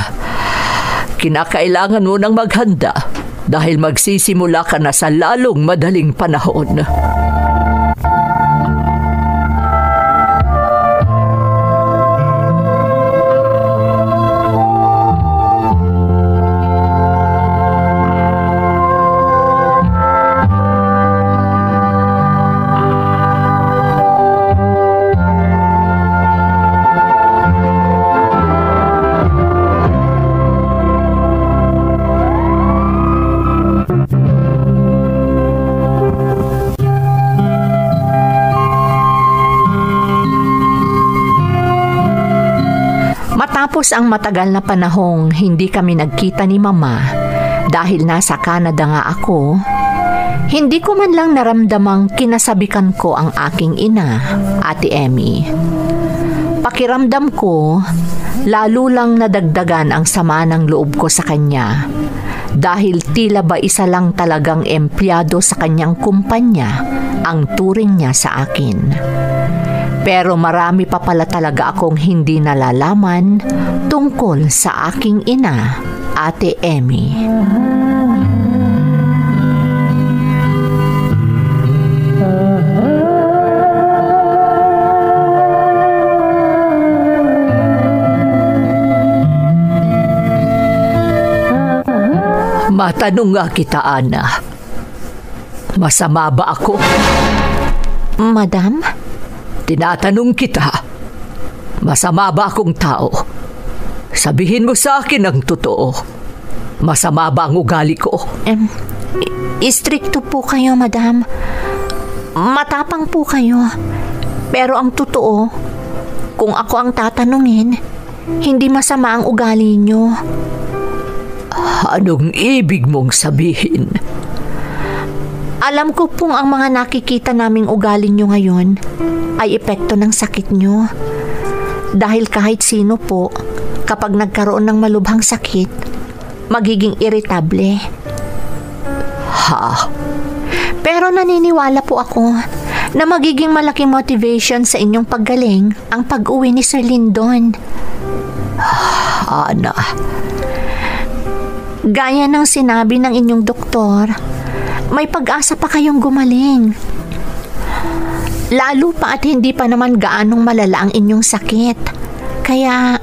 E: Kinakailangan mo nang maghanda dahil magsisimula ka na sa lalong madaling panahon.
A: Matapos ang matagal na panahong hindi kami nagkita ni Mama dahil nasa Canada nga ako, hindi ko man lang naramdamang kinasabikan ko ang aking ina, Ate Emmy. Pakiramdam ko, lalo lang nadagdagan ang sama ng loob ko sa kanya dahil tila ba isa lang talagang empleyado sa kanyang kumpanya ang turing niya sa akin. Pero marami pa pala talaga akong hindi nalalaman tungkol sa aking ina, Ate Emmy.
E: Matanong nga kita, Ana. Masama ba ako?
A: Madam?
E: Tinatanong kita, masama ba akong tao? Sabihin mo sa akin ang totoo. Masama ba ang ugali ko?
A: Istrikto po kayo, Madam. Matapang po kayo. Pero ang totoo, kung ako ang tatanungin, hindi masama ang ugali nyo.
E: Anong ibig mong sabihin?
A: Alam ko pong ang mga nakikita naming ugali nyo ngayon ay epekto ng sakit nyo. Dahil kahit sino po, kapag nagkaroon ng malubhang sakit, magiging irritable.
E: Ha?
A: Pero naniniwala po ako na magiging malaking motivation sa inyong paggaling ang pag-uwi ni Sir Lyndon.
E: Ana.
A: Gaya ng sinabi ng inyong doktor, may pag-asa pa kayong gumaling. Lalo pa at hindi pa naman gaanong malala ang inyong sakit. Kaya,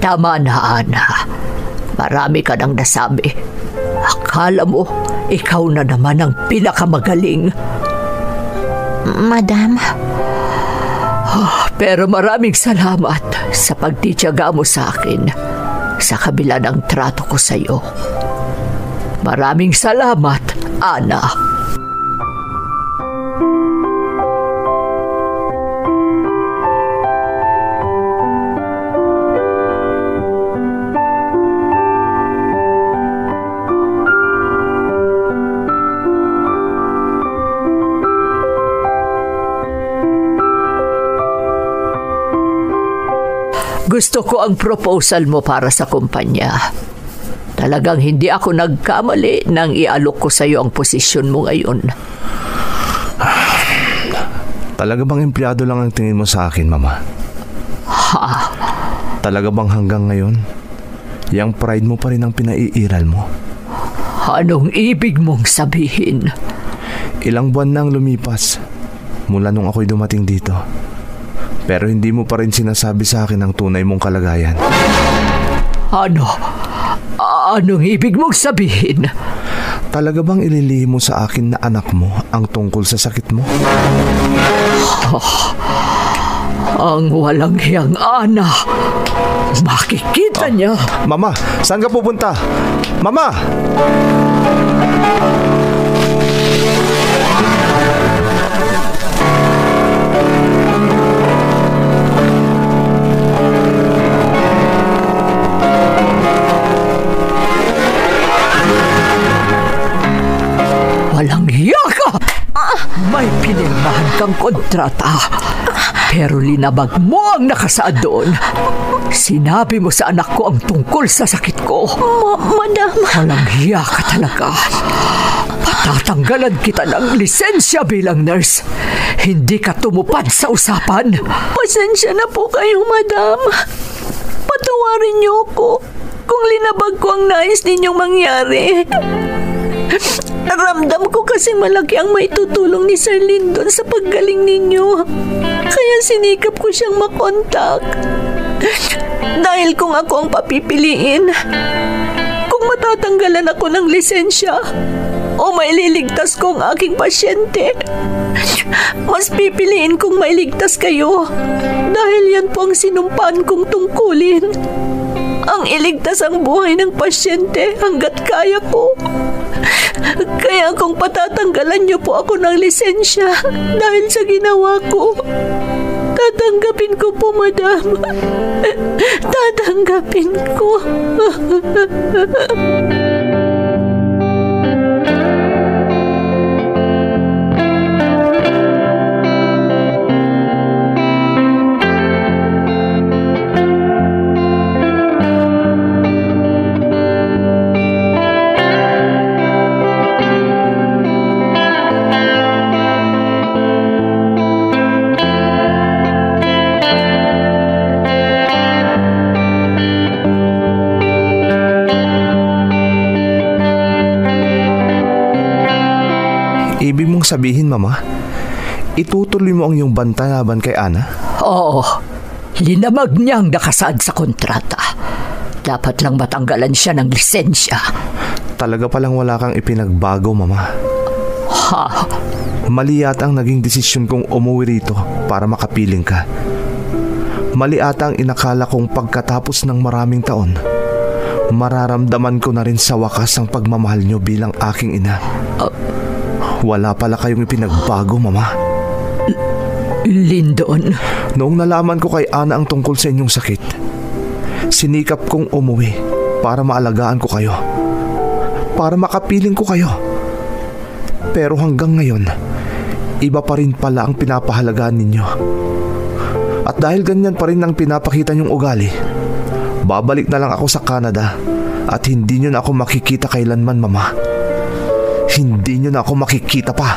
E: Tama na, Ana. Marami ka nang nasabi. Akala mo, ikaw na naman ang pinakamagaling.
A: Madam,
E: Pero maraming salamat sa pagtitiyaga mo sa akin sa kabila ng trato ko sa iyo. Maraming salamat, Ana. Gusto ko ang proposal mo para sa kumpanya. Talagang hindi ako nagkamali nang ialok ko sa iyo ang posisyon mo ngayon.
F: Talaga bang empleyado lang ang tingin mo sa akin, Mama? Talaga bang hanggang ngayon, yung pride mo pa rin ang pinaiiral mo?
E: Anong ibig mong sabihin?
F: Ilang buwan nang lumipas mula nung ako'y dumating dito. Pero hindi mo pa rin sinasabi sa akin ang tunay mong kalagayan.
E: Anong ibig mong sabihin?
F: Talaga bang ililihim mo sa akin na anak mo ang tungkol sa sakit mo?
E: Ang walang hiyang Ana. Makikita niya.
F: Mama, saan ka pupunta? Mama!
E: Walang hiya ka! May pinirmahan kang kontrata. Pero linabag mo ang nakasaad doon. Sinabi mo sa anak ko ang tungkol sa sakit ko.
A: Madam.
E: Walang hiya ka talaga. Patatanggalan kita ng lisensya bilang nurse. Hindi ka tumupad sa usapan.
A: Pasensya na po kayo, madam. Patawarin niyo ako kung linabag ko ang nais ninyong mangyari. Ramdam ko kasi malaki ang maitutulong ni Sir Lyndon sa paggaling ninyo. Kaya sinikap ko siyang makontak. Dahil kung ako ang papipiliin, kung matatanggalan ako ng lisensya o maililigtas ko ang aking pasyente, mas pipiliin kong mailigtas kayo. Dahil yan po ang sinumpaan kong tungkulin. Ang iligtas ang buhay ng pasyente hanggat kaya ko. Kaya kung patatanggalan niyo po ako ng lisensya dahil sa ginawa ko, tatanggapin ko po, madam. Tatanggapin ko.
F: Ibig mong sabihin, Mama, itutuloy mo ang iyong banta laban kay Ana?
E: Oo. Linamag niyang nakasaad sa kontrata. Dapat lang matanggalan siya ng lisensya.
F: Talaga palang wala kang ipinagbago, Mama. Mali yata ang naging desisyon kong umuwi rito para makapiling ka. Mali ata ang inakala kong pagkatapos ng maraming taon, mararamdaman ko na rin sa wakas ang pagmamahal niyo bilang aking ina. Wala pala kayong ipinagbago, Mama.
E: Lyndon.
F: Noong nalaman ko kay Ana ang tungkol sa inyong sakit, sinikap kong umuwi para maalagaan ko kayo, para makapiling ko kayo. Pero hanggang ngayon, iba pa rin pala ang pinapahalagaan ninyo. At dahil ganyan pa rin ang pinapakita niyong ugali, babalik na lang ako sa Canada at hindi niyo na ako makikita kailanman, Mama. Hindi niyo na ako makikita pa.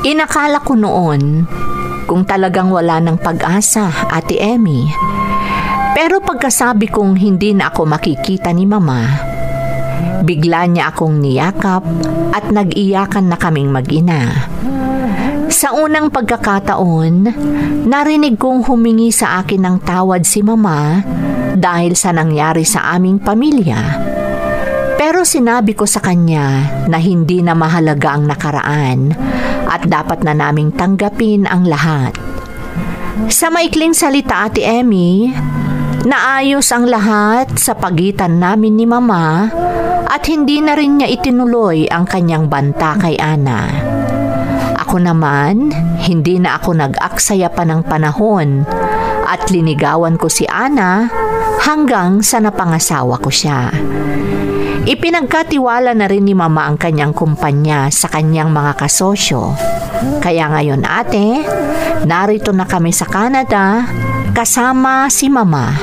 A: Inakala ko noon kung talagang wala ng pag-asa, Ate Emmy. Pero pagkasabi kong hindi na ako makikita ni Mama, bigla niya akong niyakap at nag-iyakan na kaming mag-ina. Sa unang pagkakataon, narinig kong humingi sa akin ng tawad si Mama dahil sa nangyari sa aming pamilya. Pero sinabi ko sa kanya na hindi na mahalaga ang nakaraan at dapat na naming tanggapin ang lahat. Sa maikling salita, Ate Emmy, naayos ang lahat sa pagitan namin ni Mama at hindi na rin niya itinuloy ang kanyang banta kay Ana. Ako naman, hindi na ako nag-aksaya pa ng panahon at linigawan ko si Ana hanggang sa napangasawa ko siya. Ipinagkatiwala na rin ni Mama ang kanyang kumpanya sa kanyang mga kasosyo. Kaya ngayon, ate, narito na kami sa Canada kasama si Mama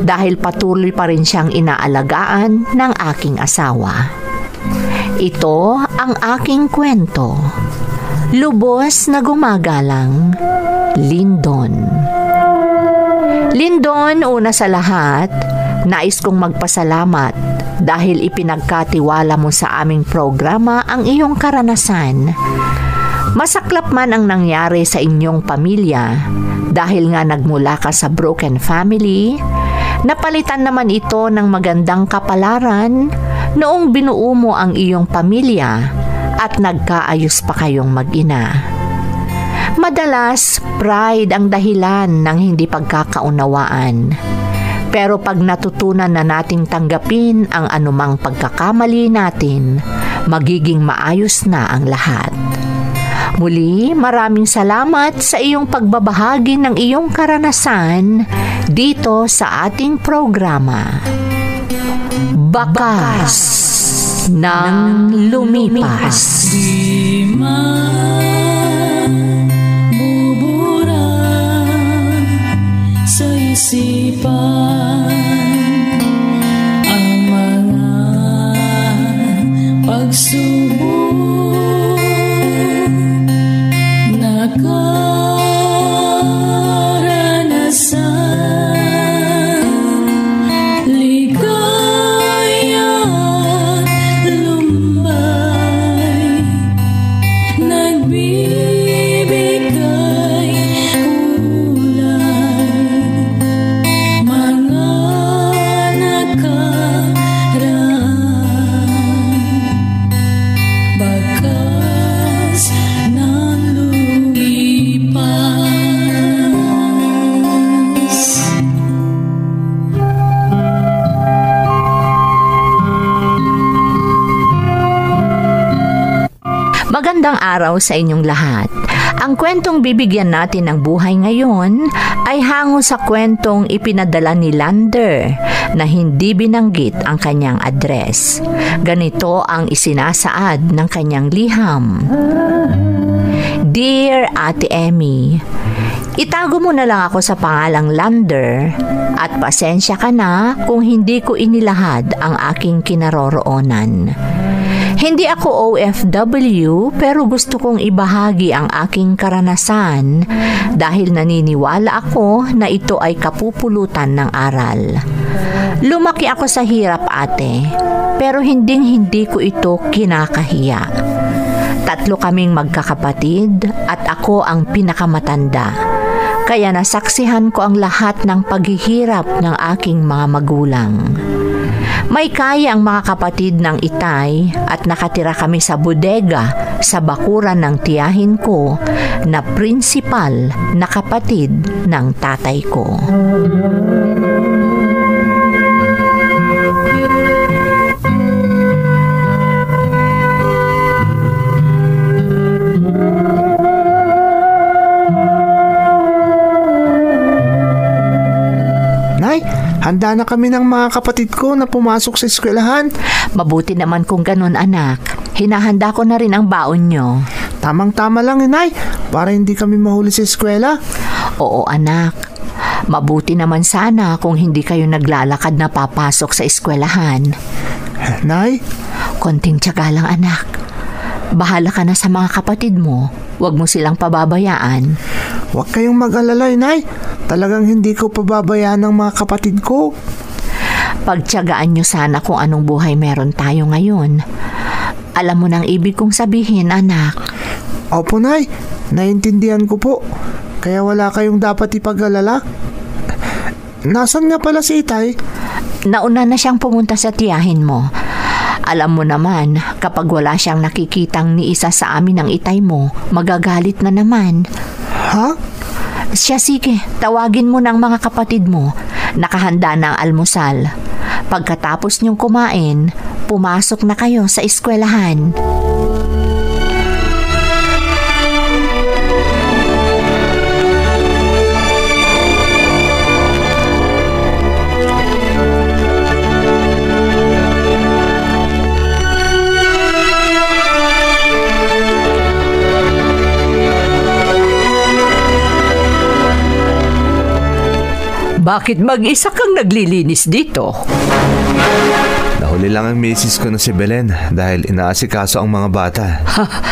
A: dahil patuloy pa rin siyang inaalagaan ng aking asawa. Ito ang aking kwento. Lubos na gumagalang, Lindon. Lindon, una sa lahat, nais kong magpasalamat dahil ipinagkatiwala mo sa aming programa ang iyong karanasan. Masaklap man ang nangyari sa inyong pamilya dahil nga nagmula ka sa broken family, napalitan naman ito ng magandang kapalaran noong binuo mo ang iyong pamilya at nagkaayos pa kayong mag-ina. Madalas, pride ang dahilan ng hindi pagkakaunawaan. Pero pag natutunan na nating tanggapin ang anumang pagkakamali natin, magiging maayos na ang lahat. Muli, maraming salamat sa iyong pagbabahagi ng iyong karanasan dito sa ating programa. Bakas ng lumipas.
D: Di mabubura sa isipan ang mga pagsubok na karanasan. Ligaya at lumbay, nagbibigay kulay, mga nakaraan, bakas ng lumipas.
A: Magandang araw sa inyong lahat. Ang kwentong bibigyan natin ng buhay ngayon ay hango sa kwentong ipinadala ni Lander na hindi binanggit ang kanyang address. Ganito ang isinasaad ng kanyang liham. Dear Ate Emmy, itago mo na lang ako sa pangalang Lander at pasensya ka na kung hindi ko inilahad ang aking kinaroroonan. Hindi ako OFW pero gusto kong ibahagi ang aking karanasan dahil naniniwala ako na ito ay kapupulutan ng aral. Lumaki ako sa hirap, ate, pero hindi ko ito kinakahiya. 3 kaming magkakapatid at ako ang pinakamatanda. Kaya nasaksihan ko ang lahat ng paghihirap ng aking mga magulang. May kaya ang mga kapatid ng itay at nakatira kami sa bodega sa bakuran ng tiyahin ko na prinsipal na kapatid ng tatay ko.
H: Nay, handa na kami ng mga kapatid ko na pumasok sa eskwelahan.
A: Mabuti naman kung ganun, anak. Hinahanda ko na rin ang baon nyo.
H: Tamang-tama lang, Nay, para hindi kami mahuli sa eskwela.
A: Oo, anak. Mabuti naman sana kung hindi kayo naglalakad na papasok sa eskwelahan.
H: Nay?
A: Konting tiyaga lang, anak. Bahala ka na sa mga kapatid mo. Huwag mo silang pababayaan.
H: Huwag kayong mag-alala, Inay. Talagang hindi ko pababayaan ng mga kapatid ko.
A: Pagtiyagaan nyo sana kung anong buhay meron tayo ngayon. Alam mo nang ibig kong sabihin, anak.
H: Opo, Nay. Naintindihan ko po. Kaya wala kayong dapat ipag-alala. Nasaan nga pala si Itay?
A: Nauna na siyang pumunta sa tiyahin mo. Alam mo naman, kapag wala siyang nakikitang ni isa sa amin ng itay mo, magagalit na naman.
H: Ha?
A: Siya, sige, tawagin mo ng mga kapatid mo. Nakahanda na ang almusal. Pagkatapos niyong kumain, pumasok na kayo sa eskwelahan.
E: Bakit mag-isa kang naglilinis dito?
B: Nahuli lang ang misis ko na si Belen dahil inaasikaso ang mga bata.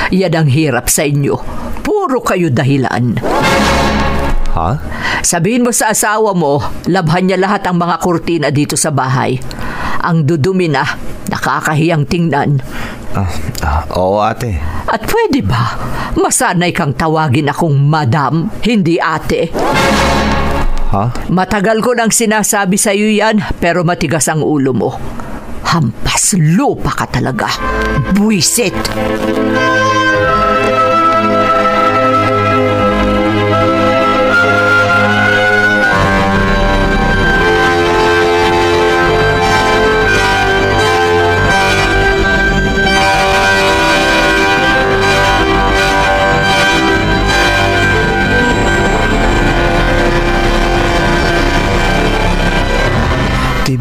E: Yan ang hirap sa inyo. Puro kayo dahilan.
B: Ha?
E: Sabihin mo sa asawa mo, labhan niya lahat ang mga kurtina dito sa bahay. Ang dudumi na, nakakahiyang tingnan.
B: Oo, ate.
E: At pwede ba? Masanay kang tawagin akong madam, hindi ate.
B: Ha?
E: Matagal ko nang sinasabi sa iyo yan, pero matigas ang ulo mo. Hampas lupa ka talaga. Buwisit!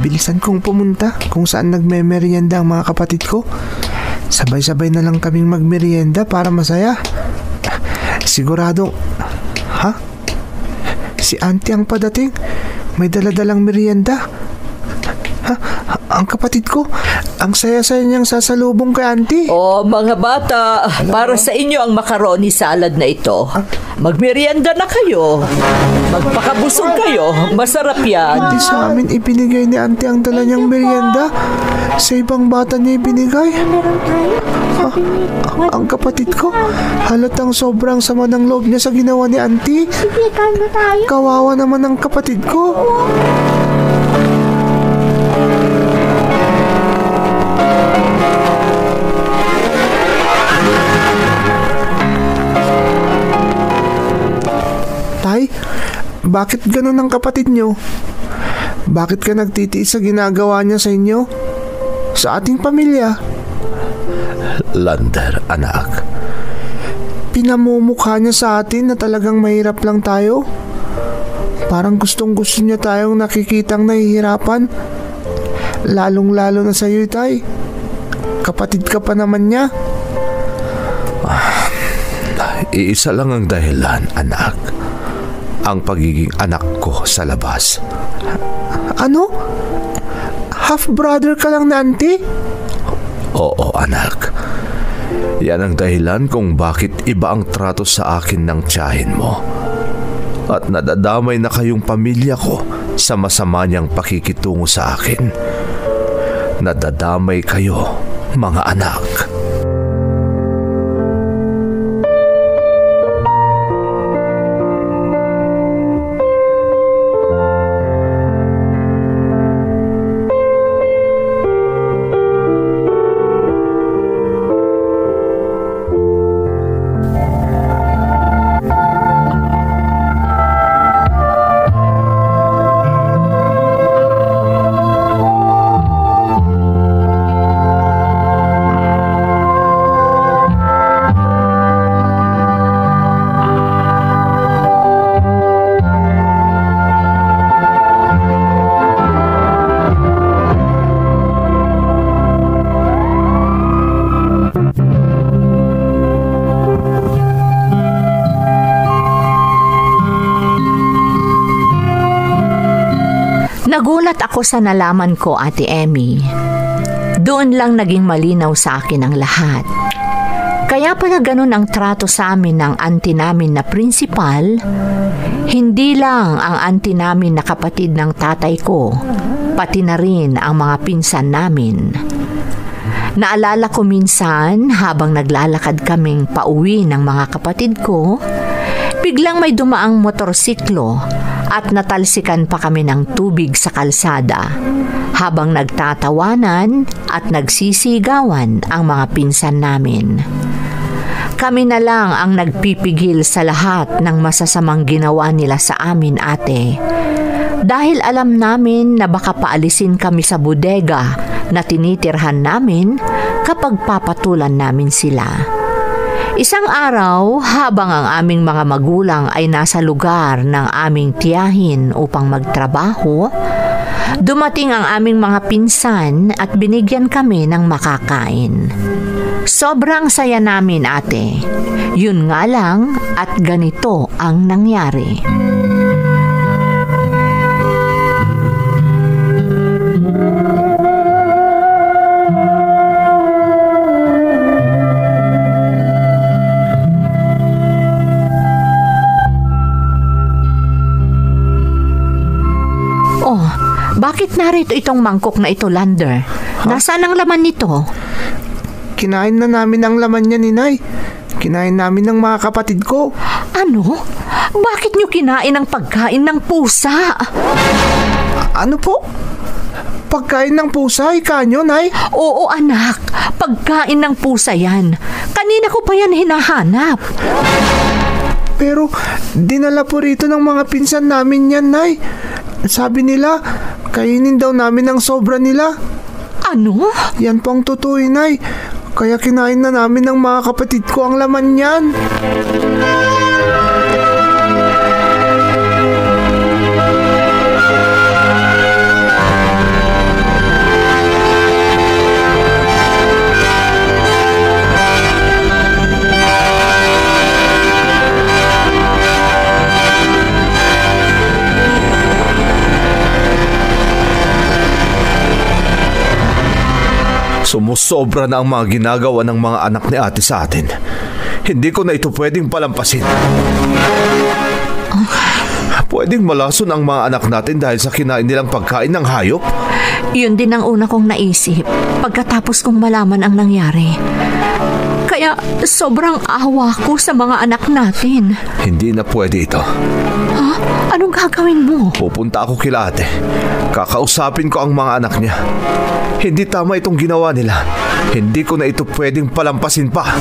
H: Bilisan kong pumunta kung saan nagme-merienda ang mga kapatid ko. Sabay-sabay na lang kaming magmerienda para masaya. Siguradong... Ha? Si auntie ang padating. May daladalang merienda. Ha? Ang kapatid ko, ang saya-saya niyang sasalubong kay auntie.
E: Oh, mga bata, para sa inyo ang macaroni salad na ito. Magmerienda na kayo. Magpakabusog kayo. Masarap yan.
H: Hindi sa amin ibinigay ni auntie ang dala niyang merienda. Sa ibang bata niya ibinigay. Ha? Ang kapatid ko, halatang sobrang sama ng loob niya sa ginawa ni auntie. Kawawa naman ang kapatid ko. Tay, bakit ganun ang kapatid nyo? Bakit ka nagtitiis sa ginagawa niya sa inyo? Sa ating pamilya?
F: Lander, anak.
H: Pinamumukha niya sa atin na talagang mahirap lang tayo. Parang gustong-gusto niya tayong nakikitang nahihirapan. Lalong-lalo na sa iyo, Tay. Kapatid ka pa naman niya.
F: Iisa lang ang dahilan, anak. Ang pagiging anak ko sa labas.
H: Ano? Half-brother ka lang na auntie?
F: Oo, anak. Yan ang dahilan kung bakit iba ang trato sa akin ng tiyahin mo. At nadadamay na kayong pamilya ko sa masama niyang pakikitungo sa akin. Nadadamay kayo, mga anak.
A: Nagulat ako sa nalaman ko, Ate Emmy. Doon lang naging malinaw sa akin ang lahat. Kaya pala ganun ang trato sa amin ng auntie namin na prinsipal, hindi lang ang auntie namin na kapatid ng tatay ko, pati na rin ang mga pinsan namin. Naalala ko minsan habang naglalakad kaming pauwi ng mga kapatid ko, biglang may dumaang motorsiklo at natalsikan pa kami ng tubig sa kalsada habang nagtatawanan at nagsisigawan ang mga pinsan namin. Kami na lang ang nagpipigil sa lahat ng masasamang ginawa nila sa amin, ate. Dahil alam namin na baka paalisin kami sa bodega na tinitirhan namin kapag papatulan namin sila. Isang araw, habang ang aming mga magulang ay nasa lugar ng aming tiyahin upang magtrabaho, dumating ang aming mga pinsan at binigyan kami ng makakain. Sobrang saya namin, ate. Yun nga lang at ganito ang nangyari. Oh, bakit narito itong mangkok na ito, Lander? Nasaan ang laman nito?
H: Kinain na namin ang laman niya, Ninay. Kinain namin ng mga kapatid ko.
A: Ano? Bakit niyo kinain ang pagkain ng pusa?
H: Ano po? Pagkain ng pusa, ikanyo, Nay?
A: Oo, anak. Pagkain ng pusa yan. Kanina ko pa yan hinahanap.
H: Pero dinala po rito ng mga pinsan namin yan, Nay. Sabi nila, kainin daw namin ang sobra nila.
A: Ano?
H: Yan po ang totoo, Nay. Kaya kinain na namin ng mga kapatid ko ang laman niyan.
F: Sumusobra na ang mga ginagawa ng mga anak ni ate sa atin. Hindi ko na ito pwedeng palampasin. Pwedeng malason ang mga anak natin dahil sa kinain nilang pagkain ng hayop?
A: Yun din ang una kong naisip pagkatapos kong malaman ang nangyari. Kaya sobrang awa ko sa mga anak natin.
F: Hindi na pwede ito.
A: Ha? Anong gagawin mo?
F: Pupunta ako kila ate. Kakausapin ko ang mga anak niya. Hindi tama itong ginawa nila. Hindi ko na ito pwedeng palampasin pa.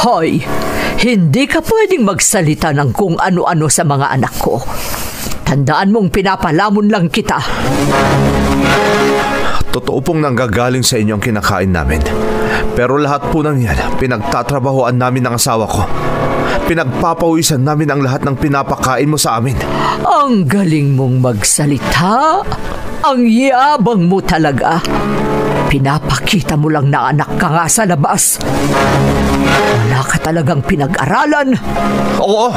E: Hoy, hindi ka pwedeng magsalita ng kung ano-ano sa mga anak ko. Tandaan mong pinapalamon lang kita.
F: Totoo pong nanggagaling sa inyo ang kinakain namin. Pero lahat po ng yan, pinagtatrabahoan namin ng asawa ko. Pinagpapawisan namin ang lahat ng pinapakain mo sa amin.
E: Ang galing mong magsalita. Ang yabang mo talaga. Pinapakita mo lang na anak ka nga sa labas. Wala ka talagang pinag-aralan.
F: Oo,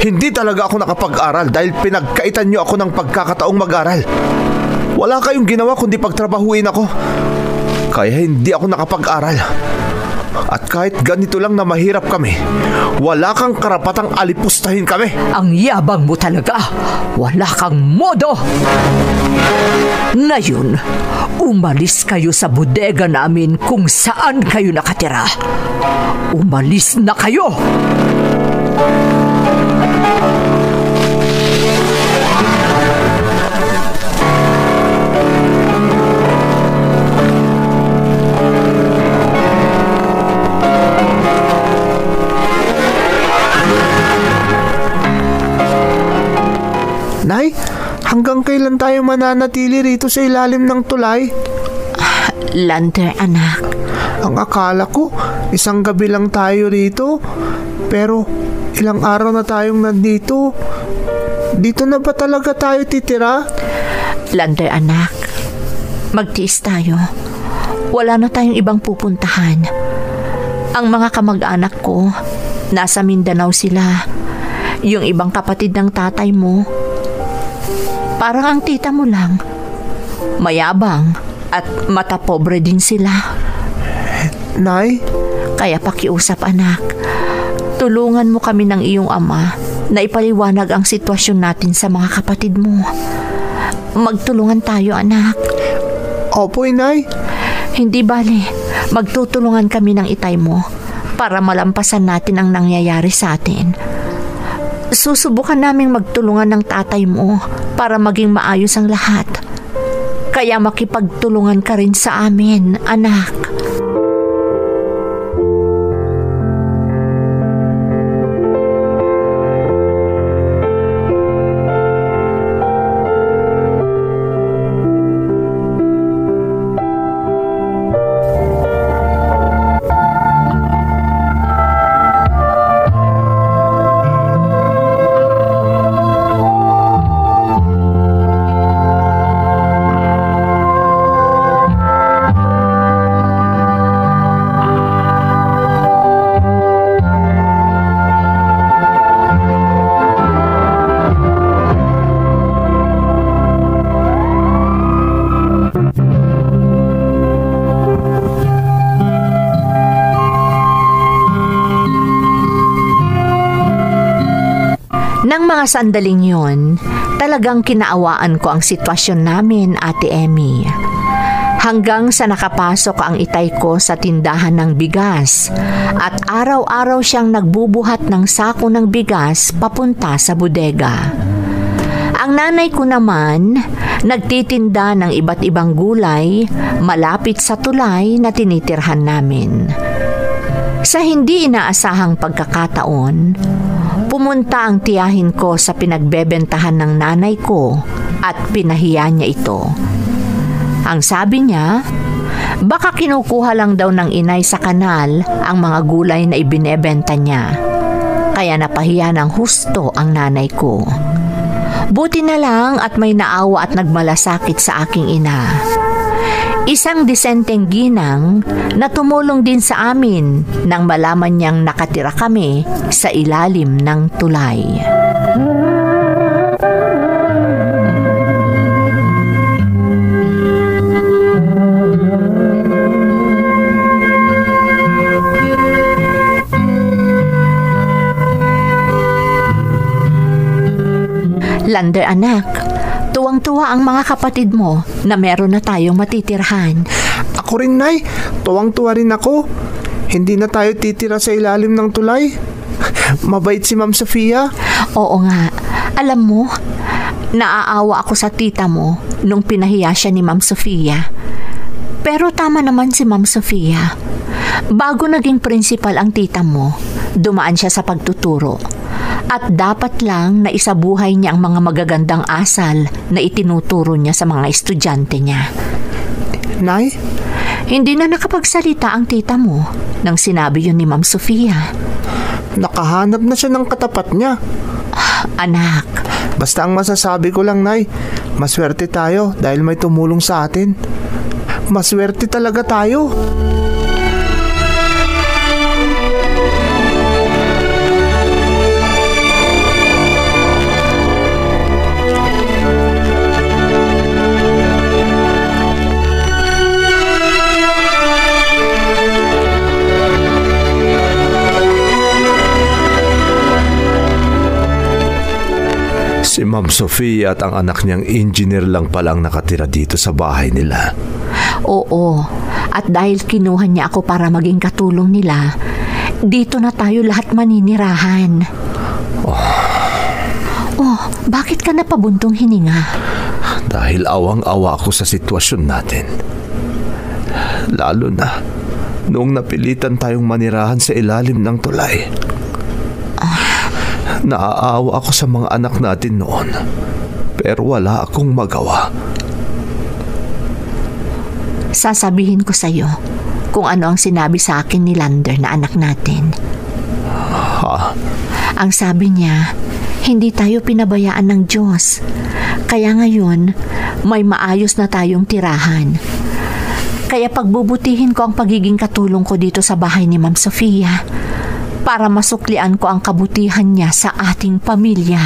F: hindi talaga ako nakapag-aral dahil pinagkaitan niyo ako ng pagkakataong mag-aral. Wala kayong ginawa kundi pagtrabahuin ako. Kaya hindi ako nakapag-aral. At kahit ganito lang na mahirap kami, wala kang karapatang alipustahin kami.
E: Ang yabang mo talaga. Wala kang modo. Ngayon, umalis kayo sa bodega namin kung saan kayo nakatira. Umalis na kayo!
H: Nay, hanggang kailan tayo mananatili rito sa ilalim ng tulay?
A: Lander, anak.
H: Ang akala ko, isang gabi lang tayo rito. Pero ilang araw na tayong nandito. Dito na ba talaga tayo titira?
A: Lander, anak. Magtiis tayo. Wala na tayong ibang pupuntahan. Ang mga kamag-anak ko, nasa Mindanao sila. Yung ibang kapatid ng tatay mo, parang ang tita mo lang. Mayabang at mata pobre din sila.
H: Nay?
A: Kaya pakiusap anak, tulungan mo kami ng iyong ama na ipaliwanag ang sitwasyon natin sa mga kapatid mo. Magtulungan tayo anak.
H: Opo, Inay.
A: Hindi bale, magtutulungan kami ng itay mo para malampasan natin ang nangyayari sa atin. Susubukan naming magtulungan ng tatay mo para maging maayos ang lahat. Kaya makipagtulungan ka rin sa amin, anak. Nang mga sandaling yun, talagang kinaawaan ko ang sitwasyon namin, Ate Emmy. Hanggang sa nakapasok ang itay ko sa tindahan ng bigas at araw-araw siyang nagbubuhat ng sako ng bigas papunta sa bodega. Ang nanay ko naman, nagtitinda ng iba't ibang gulay malapit sa tulay na tinitirhan namin. Sa hindi inaasahang pagkakataon, pumunta ang tiyahin ko sa pinagbebentahan ng nanay ko at pinahiya niya ito. Ang sabi niya, baka kinukuha lang daw ng inay sa kanal ang mga gulay na ibinebenta niya. Kaya napahiya ng husto ang nanay ko. Buti na lang at may naawa at nagmalasakit sa aking ina. Isang disenteng ginang na tumulong din sa amin nang malaman niyang nakatira kami sa ilalim ng tulay. Lander anak, tuwang-tuwa ang mga kapatid mo na meron na tayong matitirhan.
H: Ako rin, Nay. Tuwang-tuwa rin ako. Hindi na tayo titira sa ilalim ng tulay. Mabait si Ma'am Sofia.
A: Oo nga. Alam mo, naaawa ako sa tita mo nung pinahiya siya ni Ma'am Sofia. Pero tama naman si Ma'am Sofia. Bago naging principal ang tita mo, dumaan siya sa pagtuturo. At dapat lang na isabuhay niya ang mga magagandang asal na itinuturo niya sa mga estudyante niya.
H: Nay?
A: Hindi na nakapagsalita ang tita mo nang sinabi yun ni Ma'am Sofia.
H: Nakahanap na siya ng katapat niya.
A: Anak.
H: Basta ang masasabi ko lang, Nay, maswerte tayo dahil may tumulong sa atin. Maswerte talaga tayo.
F: Si Ma'am Sofia at ang anak niyang engineer lang palang nakatira dito sa bahay nila.
A: Oo, at dahil kinuha niya ako para maging katulong nila, dito na tayo lahat maninirahan. Oh, bakit ka napabuntong hininga?
F: Dahil awang-awa ako sa sitwasyon natin. Lalo na noong napilitan tayong manirahan sa ilalim ng tulay. Naaawa ako sa mga anak natin noon, pero wala akong magawa.
A: Sasabihin ko sa iyo kung ano ang sinabi sa akin ni Lander na anak natin.
F: Ha?
A: Ang sabi niya, hindi tayo pinabayaan ng Diyos. Kaya ngayon, may maayos na tayong tirahan. Kaya pagbubutihin ko ang pagiging katulong ko dito sa bahay ni Ma'am Sofia para masuklian ko ang kabutihan niya sa ating pamilya.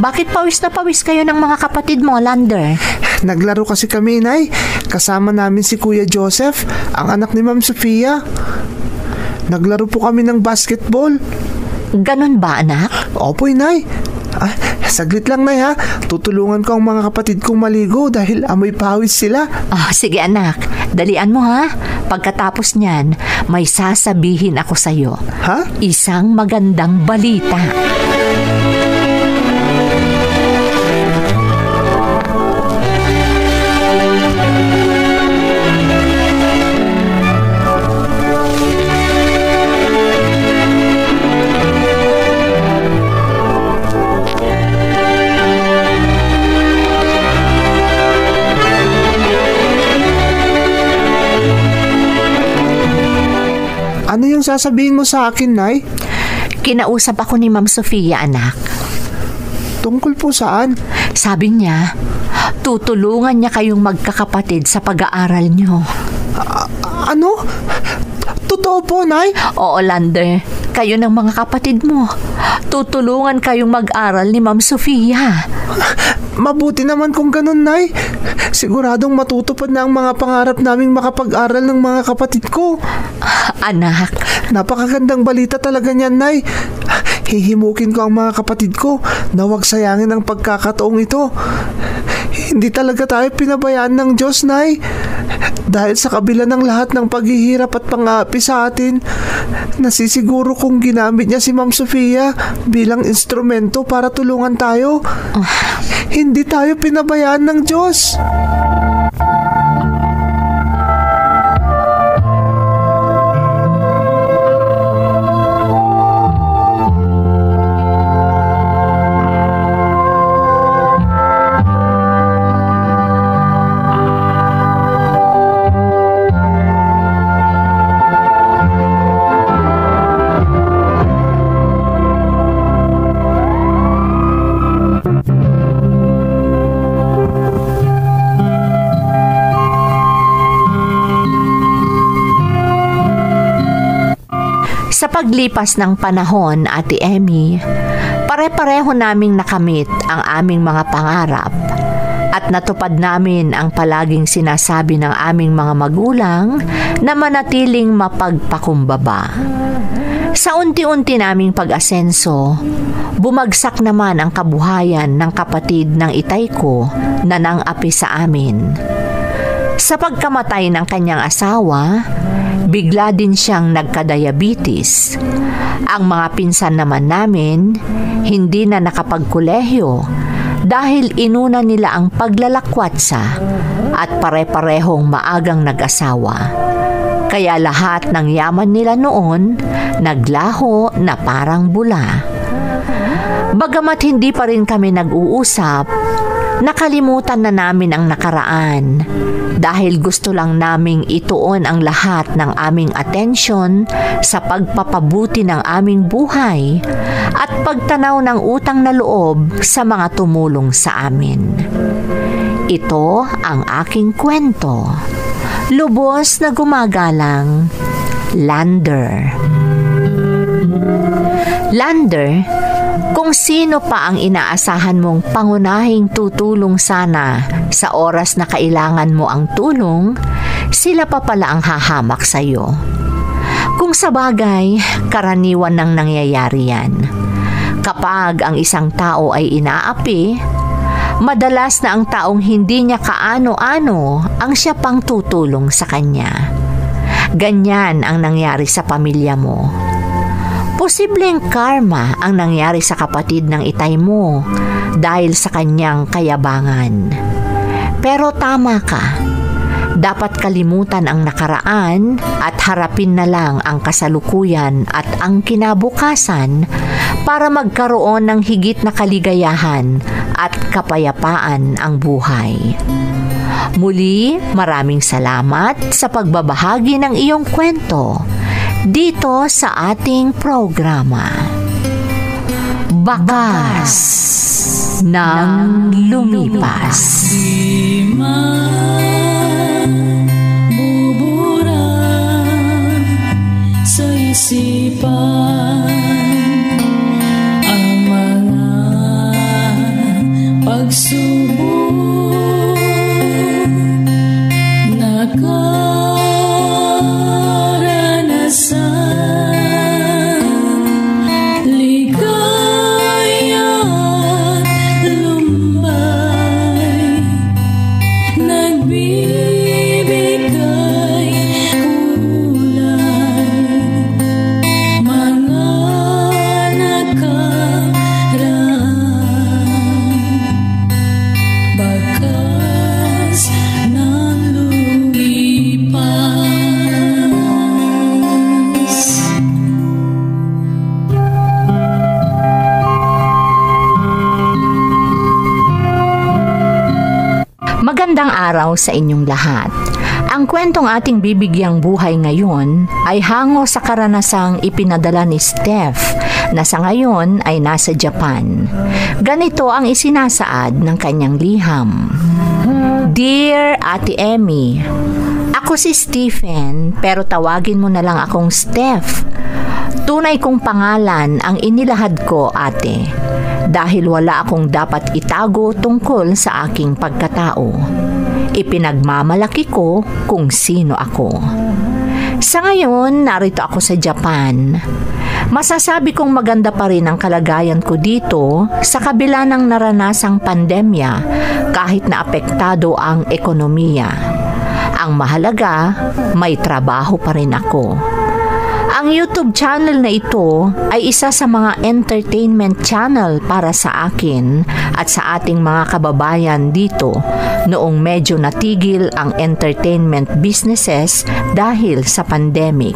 A: Bakit pawis na pawis kayo ng mga kapatid mo, Lander?
H: Naglaro kasi kami, Nay. Kasama namin si Kuya Joseph, ang anak ni Ma'am Sofia. Naglaro po kami ng basketball.
A: Ganun ba, anak?
H: Opo, Nay. Saglit lang, Nay, ha. Tutulungan ko ang mga kapatid kong maligo dahil amoy pawis sila.
A: Sige, anak. Dalian mo, ha. Pagkatapos niyan, may sasabihin ako sa'yo.
H: Ha?
A: Isang magandang balita.
H: Ano yung sasabihin mo sa akin, Nay?
A: Kinausap ako ni Ma'am Sofia, anak.
H: Tungkol po saan?
A: Sabi niya, tutulungan niya kayong magkakapatid sa pag-aaral niyo.
H: Ano? Totoo po, Nay?
A: Oo, Lander. Kayo ng mga kapatid mo. Tutulungan kayong mag-aral ni Ma'am Sofia.
H: Mabuti naman kung ganun, Nay. Siguradong matutupad na ang mga pangarap naming makapag-aral ng mga kapatid ko.
A: Anak.
H: Napakagandang balita talaga niyan, Nay. Hihimukin ko ang mga kapatid ko na huwag sayangin ang pagkakataong ito. Hindi talaga tayo pinabayaan ng Diyos, Nay. Dahil sa kabila ng lahat ng paghihirap at pang-aapi sa atin, nasisiguro kong ginamit niya si Ma'am Sofia bilang instrumento para tulungan tayo. Hindi tayo pinabayaan ng Diyos.
A: Sa paglipas ng panahon, Ate Emmy, pare-pareho naming nakamit ang aming mga pangarap at natupad namin ang palaging sinasabi ng aming mga magulang na manatiling mapagpakumbaba. Sa unti-unti naming pag-asenso, bumagsak naman ang kabuhayan ng kapatid ng itay ko na nang-api sa amin. Sa pagkamatay ng kanyang asawa, bigla din siyang nagka-diabetes. Ang mga pinsan naman namin, hindi na nakapagkolehiyo dahil inuna nila ang paglalakwatsa at pare-parehong maagang nag-asawa. Kaya lahat ng yaman nila noon, naglaho na parang bula. Bagamat hindi pa rin kami nag-uusap, nakalimutan na namin ang nakaraan dahil gusto lang naming ituon ang lahat ng aming atensyon sa pagpapabuti ng aming buhay at pagtanaw ng utang na loob sa mga tumulong sa amin. Ito ang aking kwento. Lubos na gumagalang, Lander. Lander, kung sino pa ang inaasahan mong pangunahing tutulong sana sa oras na kailangan mo ang tulong, sila pa pala ang hahamak sa iyo. Kung sa bagay, karaniwan nang nangyayari yan. Kapag ang isang tao ay inaapi, madalas na ang taong hindi niya kaano-ano ang siya pang tutulong sa kanya. Ganyan ang nangyari sa pamilya mo. Posibleng karma ang nangyari sa kapatid ng itay mo dahil sa kanyang kayabangan. Pero tama ka. Dapat kalimutan ang nakaraan at harapin na lang ang kasalukuyan at ang kinabukasan para magkaroon ng higit na kaligayahan at kapayapaan ang buhay. Muli, maraming salamat sa pagbabahagi ng iyong kwento dito sa ating programa. Bakas ng Lumipas.
D: Bubura sa isipan ang mga pagsubok nakaranasan. Ligaya at lumbay, nagbibigay kulay, mga nakaraan. Bakas ng lumipas.
A: Magandang araw sa inyong lahat. Ang kwentong ating bibigyang buhay ngayon ay hango sa karanasang ipinadala ni Steph na sa ngayon ay nasa Japan. Ganito ang isinasaad ng kanyang liham. Dear Ate Emmy, ako si Stephen pero tawagin mo na lang akong Steph. Tunay kong pangalan ang inilahad ko, ate, dahil wala akong dapat itago tungkol sa aking pagkatao. Ipinagmamalaki ko kung sino ako. Sa ngayon, narito ako sa Japan. Masasabi kong maganda pa rin ang kalagayan ko dito sa kabila ng naranasang pandemya kahit na apektado ang ekonomiya. Ang mahalaga, may trabaho pa rin ako. Ang YouTube channel na ito ay isa sa mga entertainment channel para sa akin at sa ating mga kababayan dito noong medyo natigil ang entertainment businesses dahil sa pandemic.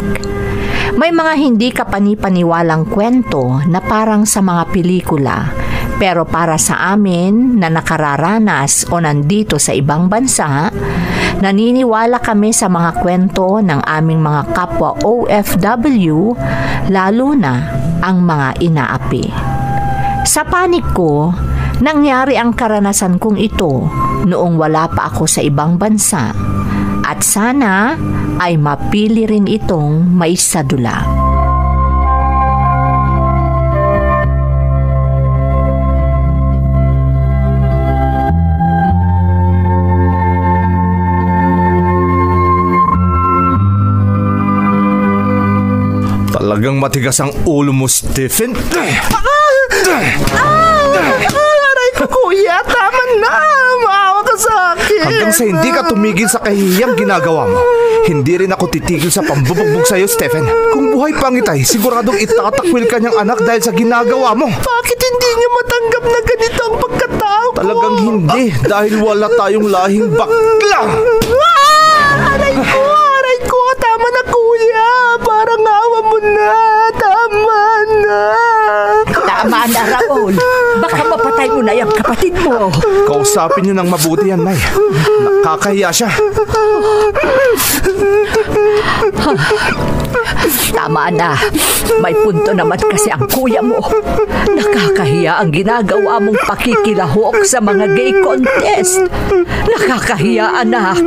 A: May mga hindi kapanipaniwalang kwento na parang sa mga pelikula, pero para sa amin na nakararanas o nandito sa ibang bansa, naniniwala kami sa mga kwento ng aming mga kapwa OFW, lalo na ang mga inaapi. Sa panig ko, nangyari ang karanasan kong ito noong wala pa ako sa ibang bansa at sana ay mapili rin itong maisadula.
F: Talagang matigas ang ulo mo, Stephen.
H: Aray ko, kuya, tama na. Maawa ka sa akin.
F: Hanggang sa hindi ka tumigil sa kahihiyang ginagawa mo, hindi rin ako titigil sa pambubugbog sa'yo, Stephen. Kung buhay pang itay, siguradong itatakwil ka niyang anak dahil sa ginagawa mo.
H: Bakit hindi niyo matanggap na ganito ang pagkatao ko?
F: Talagang hindi, dahil wala tayong lahing bakla.
H: Aray ko, tama na kuya. Parang awa mo na. Tama na.
E: Tama na, Raul. Baka mapatay mo na yung kapatid mo.
F: Kausapin niyo ng mabuti yan, Nay. Nakakahiya siya.
E: Tama na. May punto naman kasi ang kuya mo. Nakakahiya ang ginagawa mong pakikilahok sa mga gay contest. Nakakahiya, anak.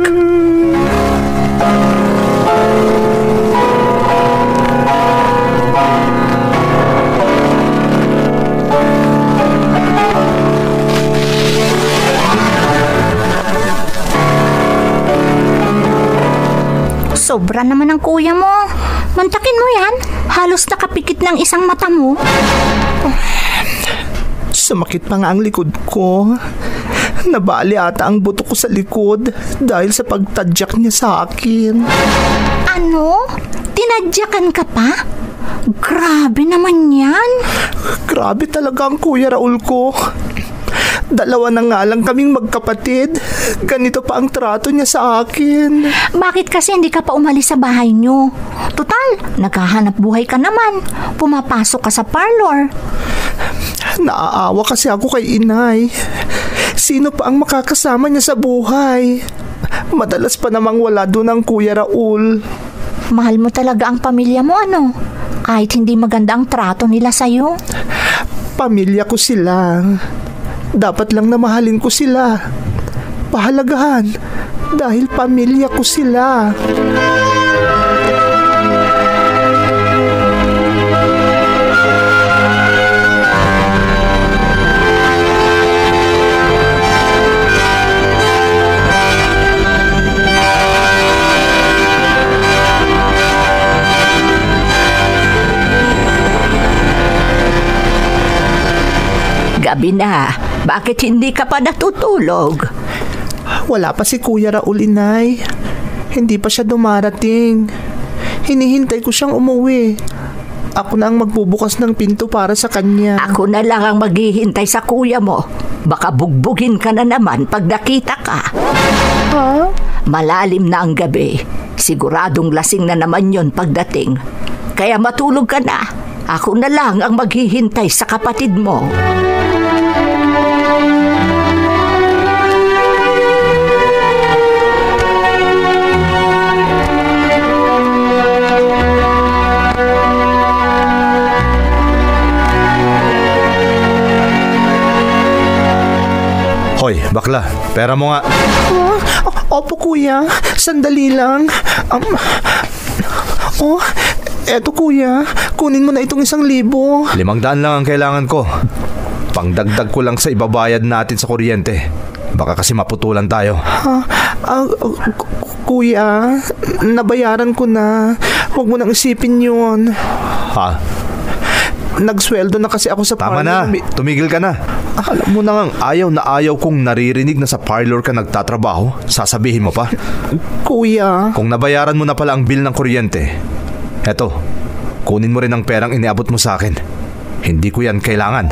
C: Sobra naman ang kuya mo. Mantakin mo yan. Halos nakapikit ng isang mata mo.
H: Sumakit pa nga ang likod ko. Nabali ata ang buto ko sa likod dahil sa pagtadyak niya sa akin.
C: Ano? Tinadyakan ka pa? Grabe naman yan.
H: Grabe talaga ang kuya Raul ko. Dalawa na nga lang kaming magkapatid. Ganito pa ang trato niya sa akin.
A: Bakit kasi hindi ka pa umalis sa bahay nyo? Tutal, naghahanap buhay ka naman. Pumapasok ka sa parlor.
H: Naaawa kasi ako kay inay. Sino pa ang makakasama niya sa buhay? Madalas pa namang wala doon ang Kuya Raul.
A: Mahal mo talaga ang pamilya mo, ano? Kahit hindi maganda ang trato nila sa'yo.
H: Pamilya ko sila. Dapat lang na mahalin ko sila. Pahalagahan dahil pamilya ko sila.
E: Gabi na. Bakit hindi ka pa natutulog?
H: Wala pa si Kuya Raul, inay. Hindi pa siya dumarating. Hinihintay ko siyang umuwi. Ako na ang magbubukas ng pinto para sa kanya.
E: Ako na lang ang maghihintay sa kuya mo. Baka bugbugin ka na naman pag nakita ka.
C: Huh?
E: Malalim na ang gabi. Siguradong lasing na naman yon pagdating. Kaya matulog ka na. Ako na lang ang maghihintay sa kapatid mo.
B: Hoy, bakla, pera mo nga.
H: Opo, kuya. Sandali lang. Eto, kuya. Kunin mo na itong 1,000.
B: 500 lang ang kailangan ko. Pangdagdag ko lang sa ibabayad natin sa kuryente. Baka kasi maputulan tayo.
H: Kuya, nabayaran ko na. Huwag mo nang isipin yun.
B: Ha?
H: Nagsweldo na kasi ako sa
B: Tama na, tumigil ka na. Alam mo na ngang ayaw kong naririnig na sa parlor ka nagtatrabaho. Sasabihin mo pa.
H: Kuya.
B: Kung nabayaran mo na pala ang bill ng kuryente, eto, kunin mo rin ang perang iniabot mo sa akin. Hindi ko yan kailangan.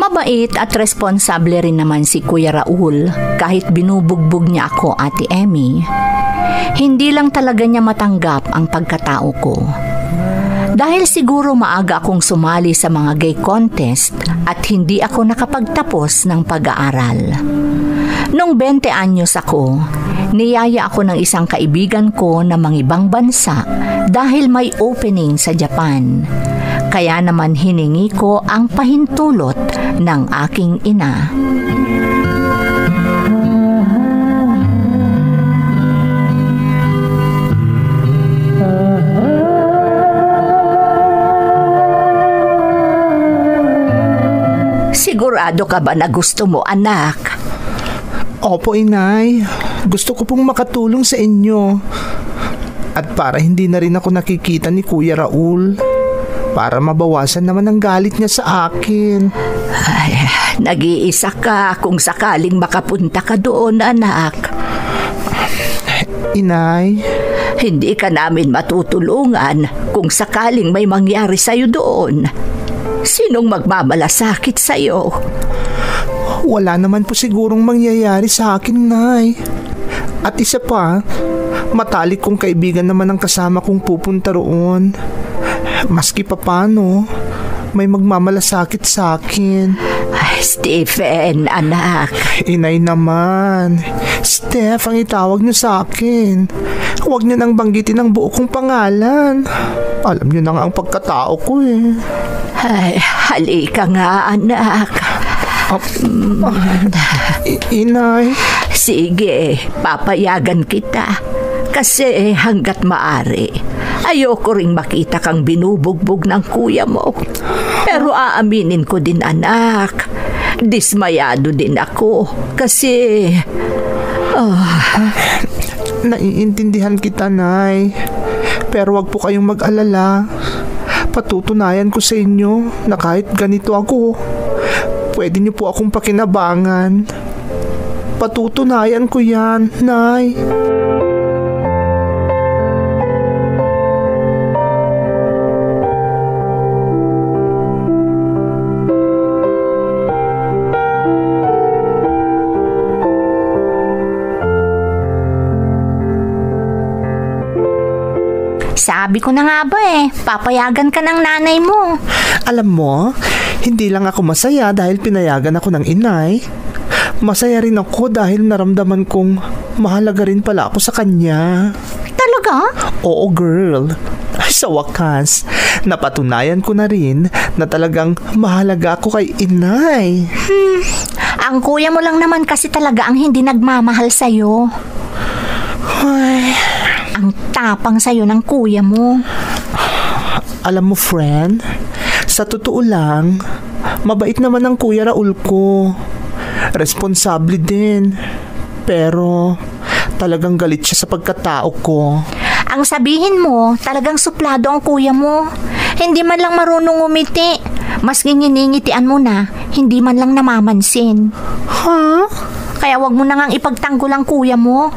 A: Mabait at responsable rin naman si Kuya Raul kahit binubugbog niya ako, Ate Emmy. Hindi lang talaga niya matanggap ang pagkatao ko. Dahil siguro maaga akong sumali sa mga gay contest at hindi ako nakapagtapos ng pag-aaral. Nung 20 anyos ako, niyaya ako ng isang kaibigan ko na mangibang bansa dahil may opening sa Japan. Kaya naman hiningi ko ang pahintulot ng aking ina.
E: Sigurado ka ba na gusto mo, anak?
H: Opo, inay. Gusto ko pong makatulong sa inyo. At para hindi na rin ako nakikita ni Kuya Raul. Para mabawasan naman ang galit niya sa akin.
E: Ay, nag-iisa ka kung sakaling makapunta ka doon, anak.
H: Inay?
E: Hindi ka namin matutulungan kung sakaling may mangyari sa'yo doon. Sinong magmamalasakit sa'yo?
H: Wala naman po sigurong mangyayari sa akin, Nay. At isa pa, matalik kong kaibigan naman ang kasama kong pupunta roon. Maski pa paano, may magmamalasakit sa akin.
E: Ay, Stephen, anak.
H: Inay naman. Steph ang itawag niyo sa akin. Huwag niyo nang banggitin ang buo kong pangalan. Alam niyo na nga ang pagkatao ko eh.
E: Ay, halika nga, anak.
H: Inay.
E: Sige, papayagan kita. Kasi hanggat maari, ayoko ring makita kang binubugbog ng kuya mo. Pero aaminin ko din, anak, dismayado din ako kasi...
H: Naiintindihan kita, Nay. Pero wag po kayong mag-alala. Patutunayan ko sa inyo na kahit ganito ako, pwede niyo po akong pakinabangan. Patutunayan ko yan, Nay.
A: Sabi ko na nga ba papayagan ka ng nanay mo.
H: Alam mo, hindi lang ako masaya dahil pinayagan ako ng inay. Masaya rin ako dahil naramdaman kong mahalaga rin pala ako sa kanya.
A: Talaga?
H: Oo, girl. Ay, sa wakas, napatunayan ko na rin na talagang mahalaga ako kay inay.
A: Ang kuya mo lang naman kasi talaga ang hindi nagmamahal sa'yo.
H: Ay,
A: ang tapang sa'yo ng kuya mo.
H: alam mo, friend, sa totoo lang, mabait naman ang Kuya Raul ko. Responsable din. Pero talagang galit siya sa pagkatao ko.
A: Ang sabihin mo, talagang suplado ang kuya mo. Hindi man lang marunong umiti. Mas nginingitian mo na, hindi man lang namamansin.
H: Ha?
A: Kaya wag mo na ngang ipagtanggol ang kuya mo.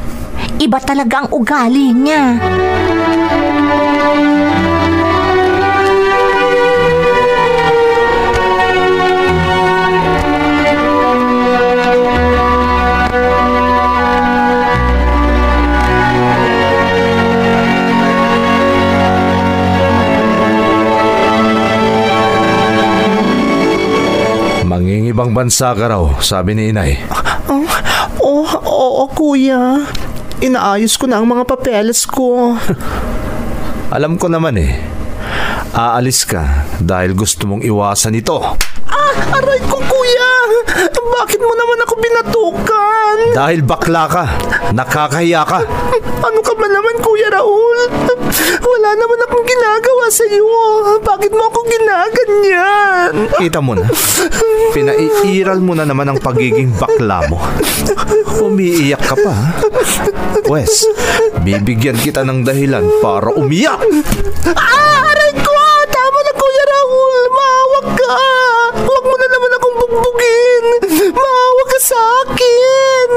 A: Iba talaga ang ugali niya.
F: Mangingibang bansa ka raw, sabi ni inay.
H: Oo, kuya. Inaayos ko na ang mga papeles ko.
F: Alam ko naman aalis ka dahil gusto mong iwasan ito.
H: Aray ko, kuya. Bakit mo naman ako binatukan?
F: Dahil bakla ka, nakakahiya ka.
H: Ano ka ba naman, Kuya Raul? Wala naman akong ginagawa sa iyo. Bakit mo ako ginaganyan?
F: Kita mo na, pinaiiral mo na naman ang pagiging bakla mo. Umiiyak ka pa, ha? Wes, bibigyan kita ng dahilan para umiyak.
H: Aray ko! Tama na, Kuya Raul. Mahawak ka. Huwag mo na naman akong bugbugin. Mahawak ka sa akin.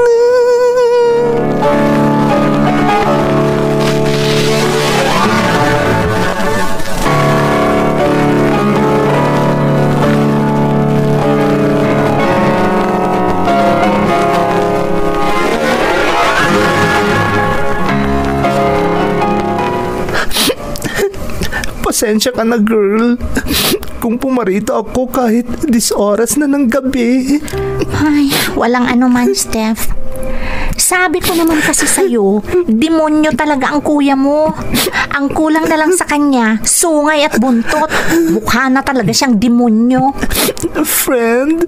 H: Pasensya ka na, girl. Kung pumarito ako kahit 10 oras na ng gabi.
A: Ay, walang anuman, Steph. Sabi ko naman kasi sa'yo, demonyo talaga ang kuya mo. Ang kulang na lang sa kanya, sungay at buntot. Mukha na talaga siyang demonyo.
H: Friend?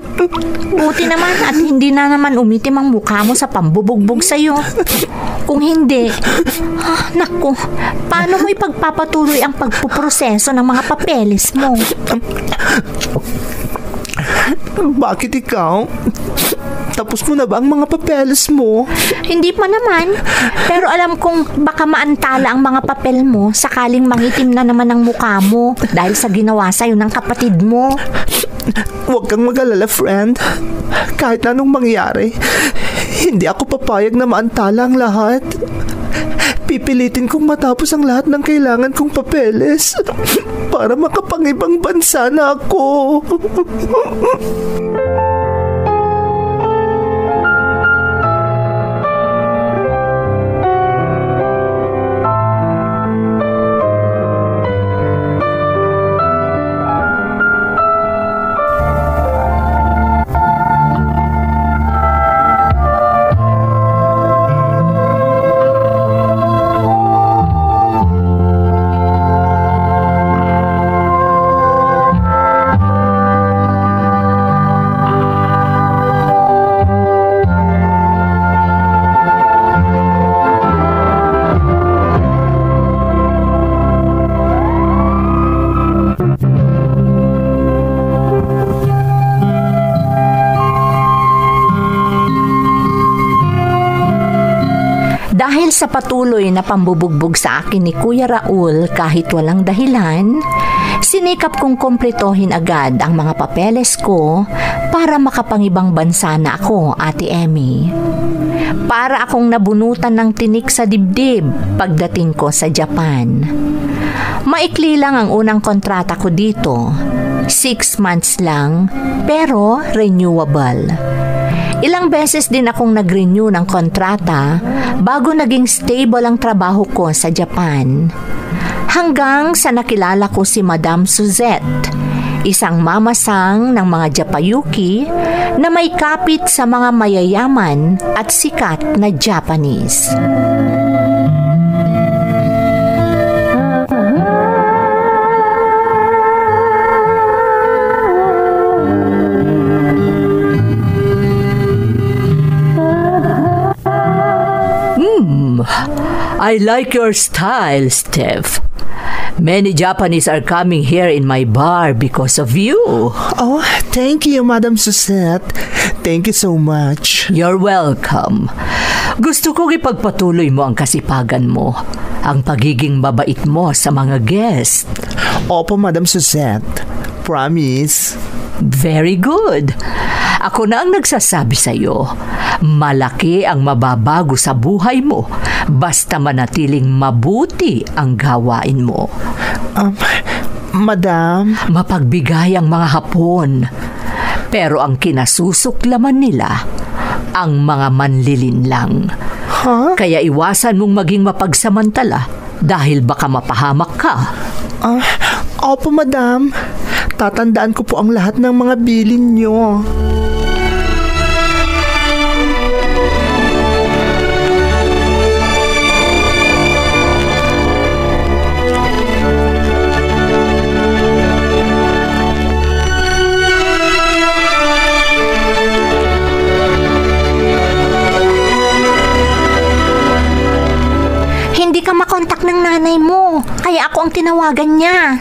A: Buti naman at hindi na naman umitim ang mukha mo sa pambubugbog sa'yo. Kung hindi, naku, paano mo ipagpapatuloy ang pagpuproseso ng mga papeles mo?
H: Bakit ikaw? Tapos mo na ba ang mga papeles mo?
A: Hindi pa naman. Pero alam kong baka maantala ang mga papel mo sakaling mangitim na naman ang mukha mo dahil sa ginawa sa'yo ng kapatid mo.
H: Huwag kang mag-alala, friend. Kahit anong mangyari, hindi ako papayag na maantala ang lahat. Pipilitin kong matapos ang lahat ng kailangan kong papeles para makapangibang bansa na ako.
A: Dahil sa patuloy na pambubugbog sa akin ni Kuya Raul kahit walang dahilan, sinikap kong kompletohin agad ang mga papeles ko para makapangibang bansa na ako, Ate Emmy. Para akong nabunutan ng tinik sa dibdib pagdating ko sa Japan. Maikli lang ang unang kontrata ko dito. 6 months lang, pero renewable. Ilang beses din akong nag-renew ng kontrata bago naging stable ang trabaho ko sa Japan. Hanggang sa nakilala ko si Madam Suzette, isang mamasang ng mga Japayuki na may kapit sa mga mayayaman at sikat na Japanese.
E: I like your style, Steph. Many Japanese are coming here in my bar because of you.
H: Oh, thank you, Madam Suzette. Thank you so much.
E: You're welcome. Gusto kong ipagpatuloy mo ang kasipagan mo, ang pagiging mabait mo sa mga guest.
H: Opo, Madam Suzette. Promise.
E: Very good. Ako na ang nagsasabi sa iyo, malaki ang mababago sa buhay mo basta manatiling mabuti ang gawain mo.
H: Madam?
E: Mapagbigay ang mga Hapon, pero ang kinasusuklaman nila, ang mga manlilinlang.
H: Huh?
E: Kaya iwasan mong maging mapagsamantala dahil baka mapahamak ka.
H: Opo, Madam. Tatandaan ko po ang lahat ng mga bilin nyo.
A: Hindi ka makontak ng nanay mo, kaya ako ang tinawagan niya.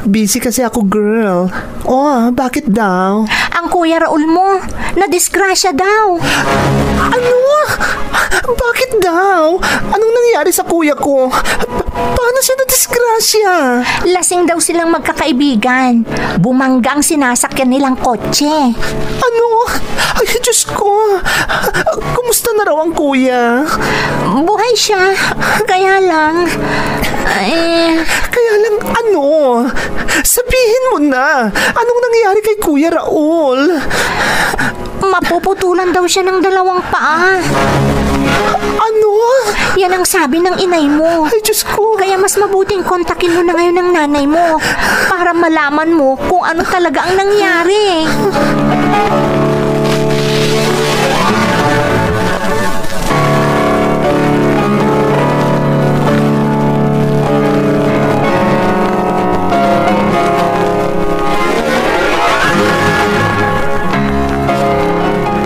H: Busy kasi ako, girl. Oh, bakit daw?
A: Ang Kuya Raul mo, nadisgrasya daw.
H: Ano? Bakit daw? Anong nangyari sa kuya ko? Paano siya nadisgrasya?
A: Lasing daw silang magkakaibigan. Bumangga ang sinasakyan nilang kotse.
H: Ano? Ay, Diyos ko. Kumusta na raw ang kuya?
A: Buhay siya. Kaya lang...
H: Kaya lang ano? Sabihin mo na. Anong nangyari kay Kuya Raul?
A: Mapuputulan daw siya ng 2 paa.
H: Ano?
A: Yan ang sabi ng inay mo.
H: Ay, Diyos ko.
A: Kaya mas mabuting kontakin mo na ngayon ng nanay mo para malaman mo kung ano talaga ang nangyari.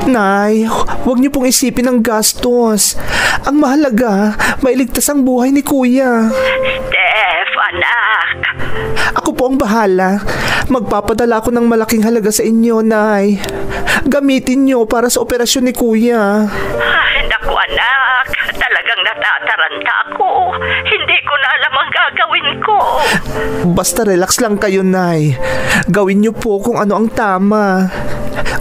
H: Nay, huwag niyo pong isipin ang gastos. Ang mahalaga, mailigtas ang buhay ni Kuya.
G: Steph, anak.
H: Ako po ang bahala. Magpapadala ako ng malaking halaga sa inyo, Nay. Gamitin niyo para sa operasyon ni Kuya.
G: Ay, naku anak. Talagang natataranta ako. Hindi ko na alam ang gagawin ko.
H: Basta relax lang kayo, Nay. Gawin niyo po kung ano ang tama.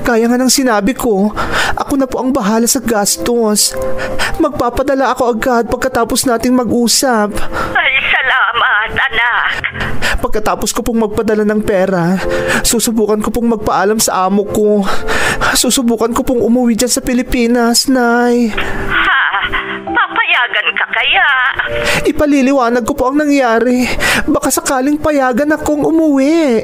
H: Kaya nga ng sinabi ko, ako na po ang bahala sa gastos. Magpapadala ako agad pagkatapos nating mag-usap.
G: Ay, salamat, anak.
H: Pagkatapos ko pong magpadala ng pera, susubukan ko pong magpaalam sa amo ko. Susubukan ko pong umuwi dyan sa Pilipinas, Nay.
G: Ha? Papayagan ka kaya?
H: Ipaliliwanag ko po ang nangyari. Baka sakaling payagan akong umuwi.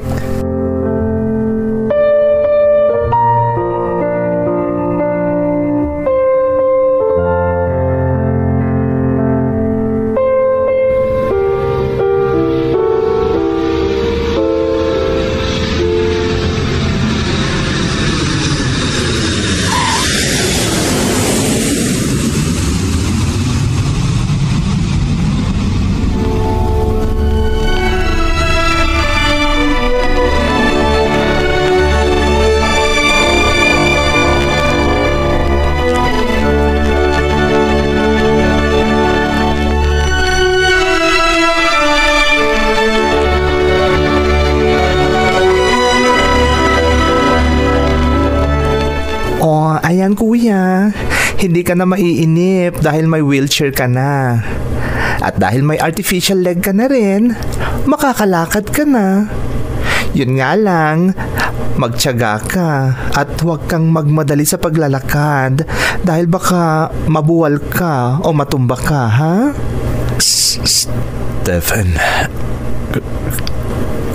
H: Ayan kuya, hindi ka na maiinip dahil may wheelchair ka na. At dahil may artificial leg ka na rin, makakalakad ka na. Yun nga lang, magtiyaga ka at huwag kang magmadali sa paglalakad dahil baka mabuwal ka o matumba ka, ha?
F: Stephen,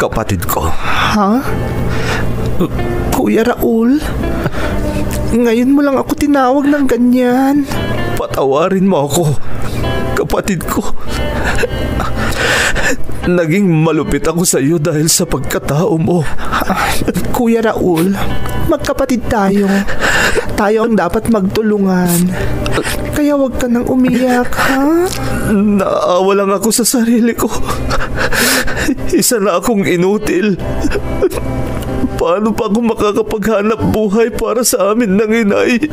F: kapatid ko.
H: Ha? Kuya Raul, ngayon mo lang ako tinawag ng ganyan.
F: Patawarin mo ako, kapatid ko. Naging malupit ako sa iyo dahil sa pagkatao mo.
H: Kuya Raul, magkapatid tayo. Tayo ang dapat magtulungan. Kaya huwag ka nang umiyak, ha?
F: Naawa lang ako sa sarili ko. Isa na akong inutil. Paano pa ako makakapaghanap buhay para sa amin ng inay?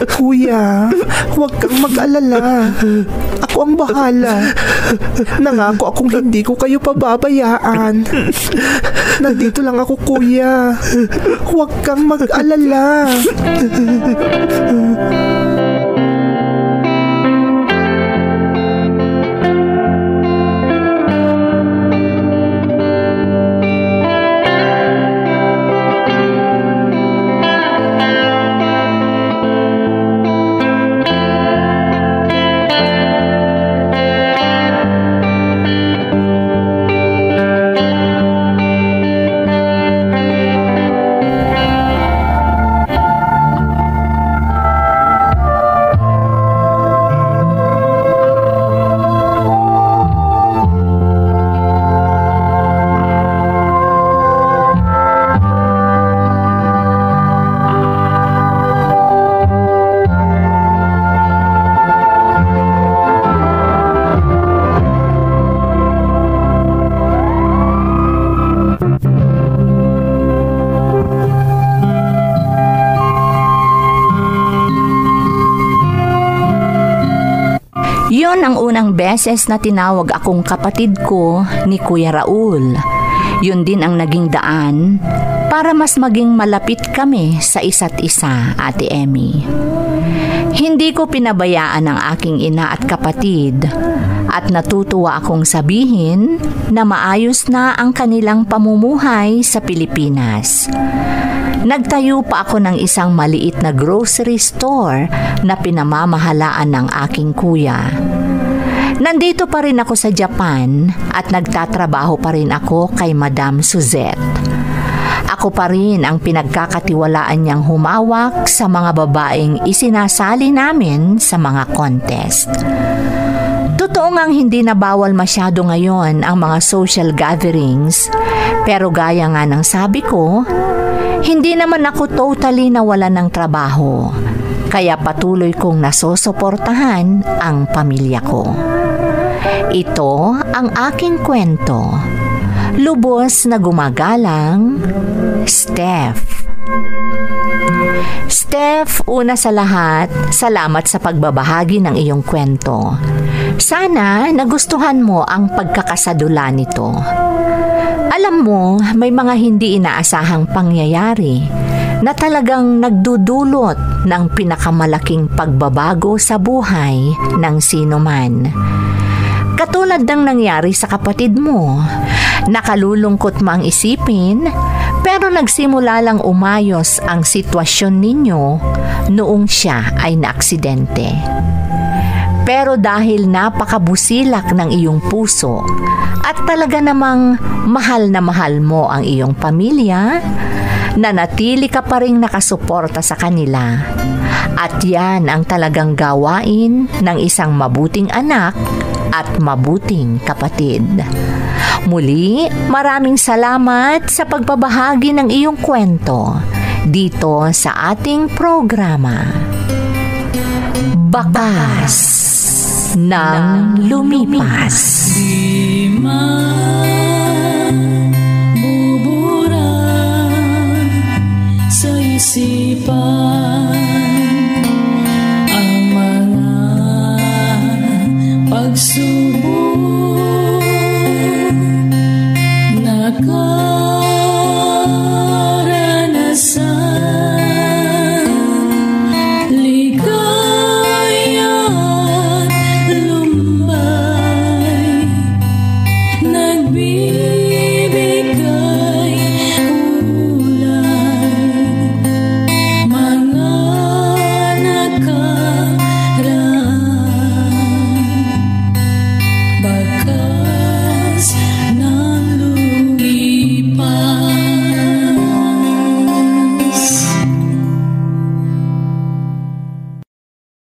H: Kuya, huwag kang mag-alala. Ako ang bahala. Nangako akong hindi ko kayo pababayaan. Nandito lang ako, kuya. Huwag kang mag-alala.
A: Yun ang unang beses na tinawag akong kapatid ko ni Kuya Raul. Yun din ang naging daan para mas maging malapit kami sa isa't isa, Ate Emmy. Hindi ko pinabayaan ang aking ina at kapatid at natutuwa akong sabihin na maayos na ang kanilang pamumuhay sa Pilipinas. Nagtayo pa ako ng isang maliit na grocery store na pinamamahalaan ng aking kuya. Nandito pa rin ako sa Japan at nagtatrabaho pa rin ako kay Madam Suzette. Ako pa rin ang pinagkakatiwalaan niyang humawak sa mga babaeng isinasali namin sa mga contest. Totoo ngang hindi na bawal masyado ngayon ang mga social gatherings, pero gaya nga ng sabi ko, hindi naman ako totally nawalan ng trabaho, kaya patuloy kong nasosuportahan ang pamilya ko. Ito ang aking kwento. Lubos na gumagalang, Steph. Steph, una sa lahat, salamat sa pagbabahagi ng iyong kwento. Sana nagustuhan mo ang pagkakasadula nito. Alam mo, may mga hindi inaasahang pangyayari na talagang nagdudulot ng pinakamalaking pagbabago sa buhay ng sino man. Katulad ng nangyari sa kapatid mo, nakalulungkot mang isipin, pero nagsimula lang umayos ang sitwasyon ninyo noong siya ay naaksidente. Pero dahil napakabusilak ng iyong puso at talaga namang mahal na mahal mo ang iyong pamilya, nanatili ka pa rin nakasuporta sa kanila. At yan ang talagang gawain ng isang mabuting anak at mabuting kapatid. Muli, maraming salamat sa pagbabahagi ng iyong kwento dito sa ating programa. Bakas ng lumipas.
D: Di man bubura sa isipan ang mga pagsubok.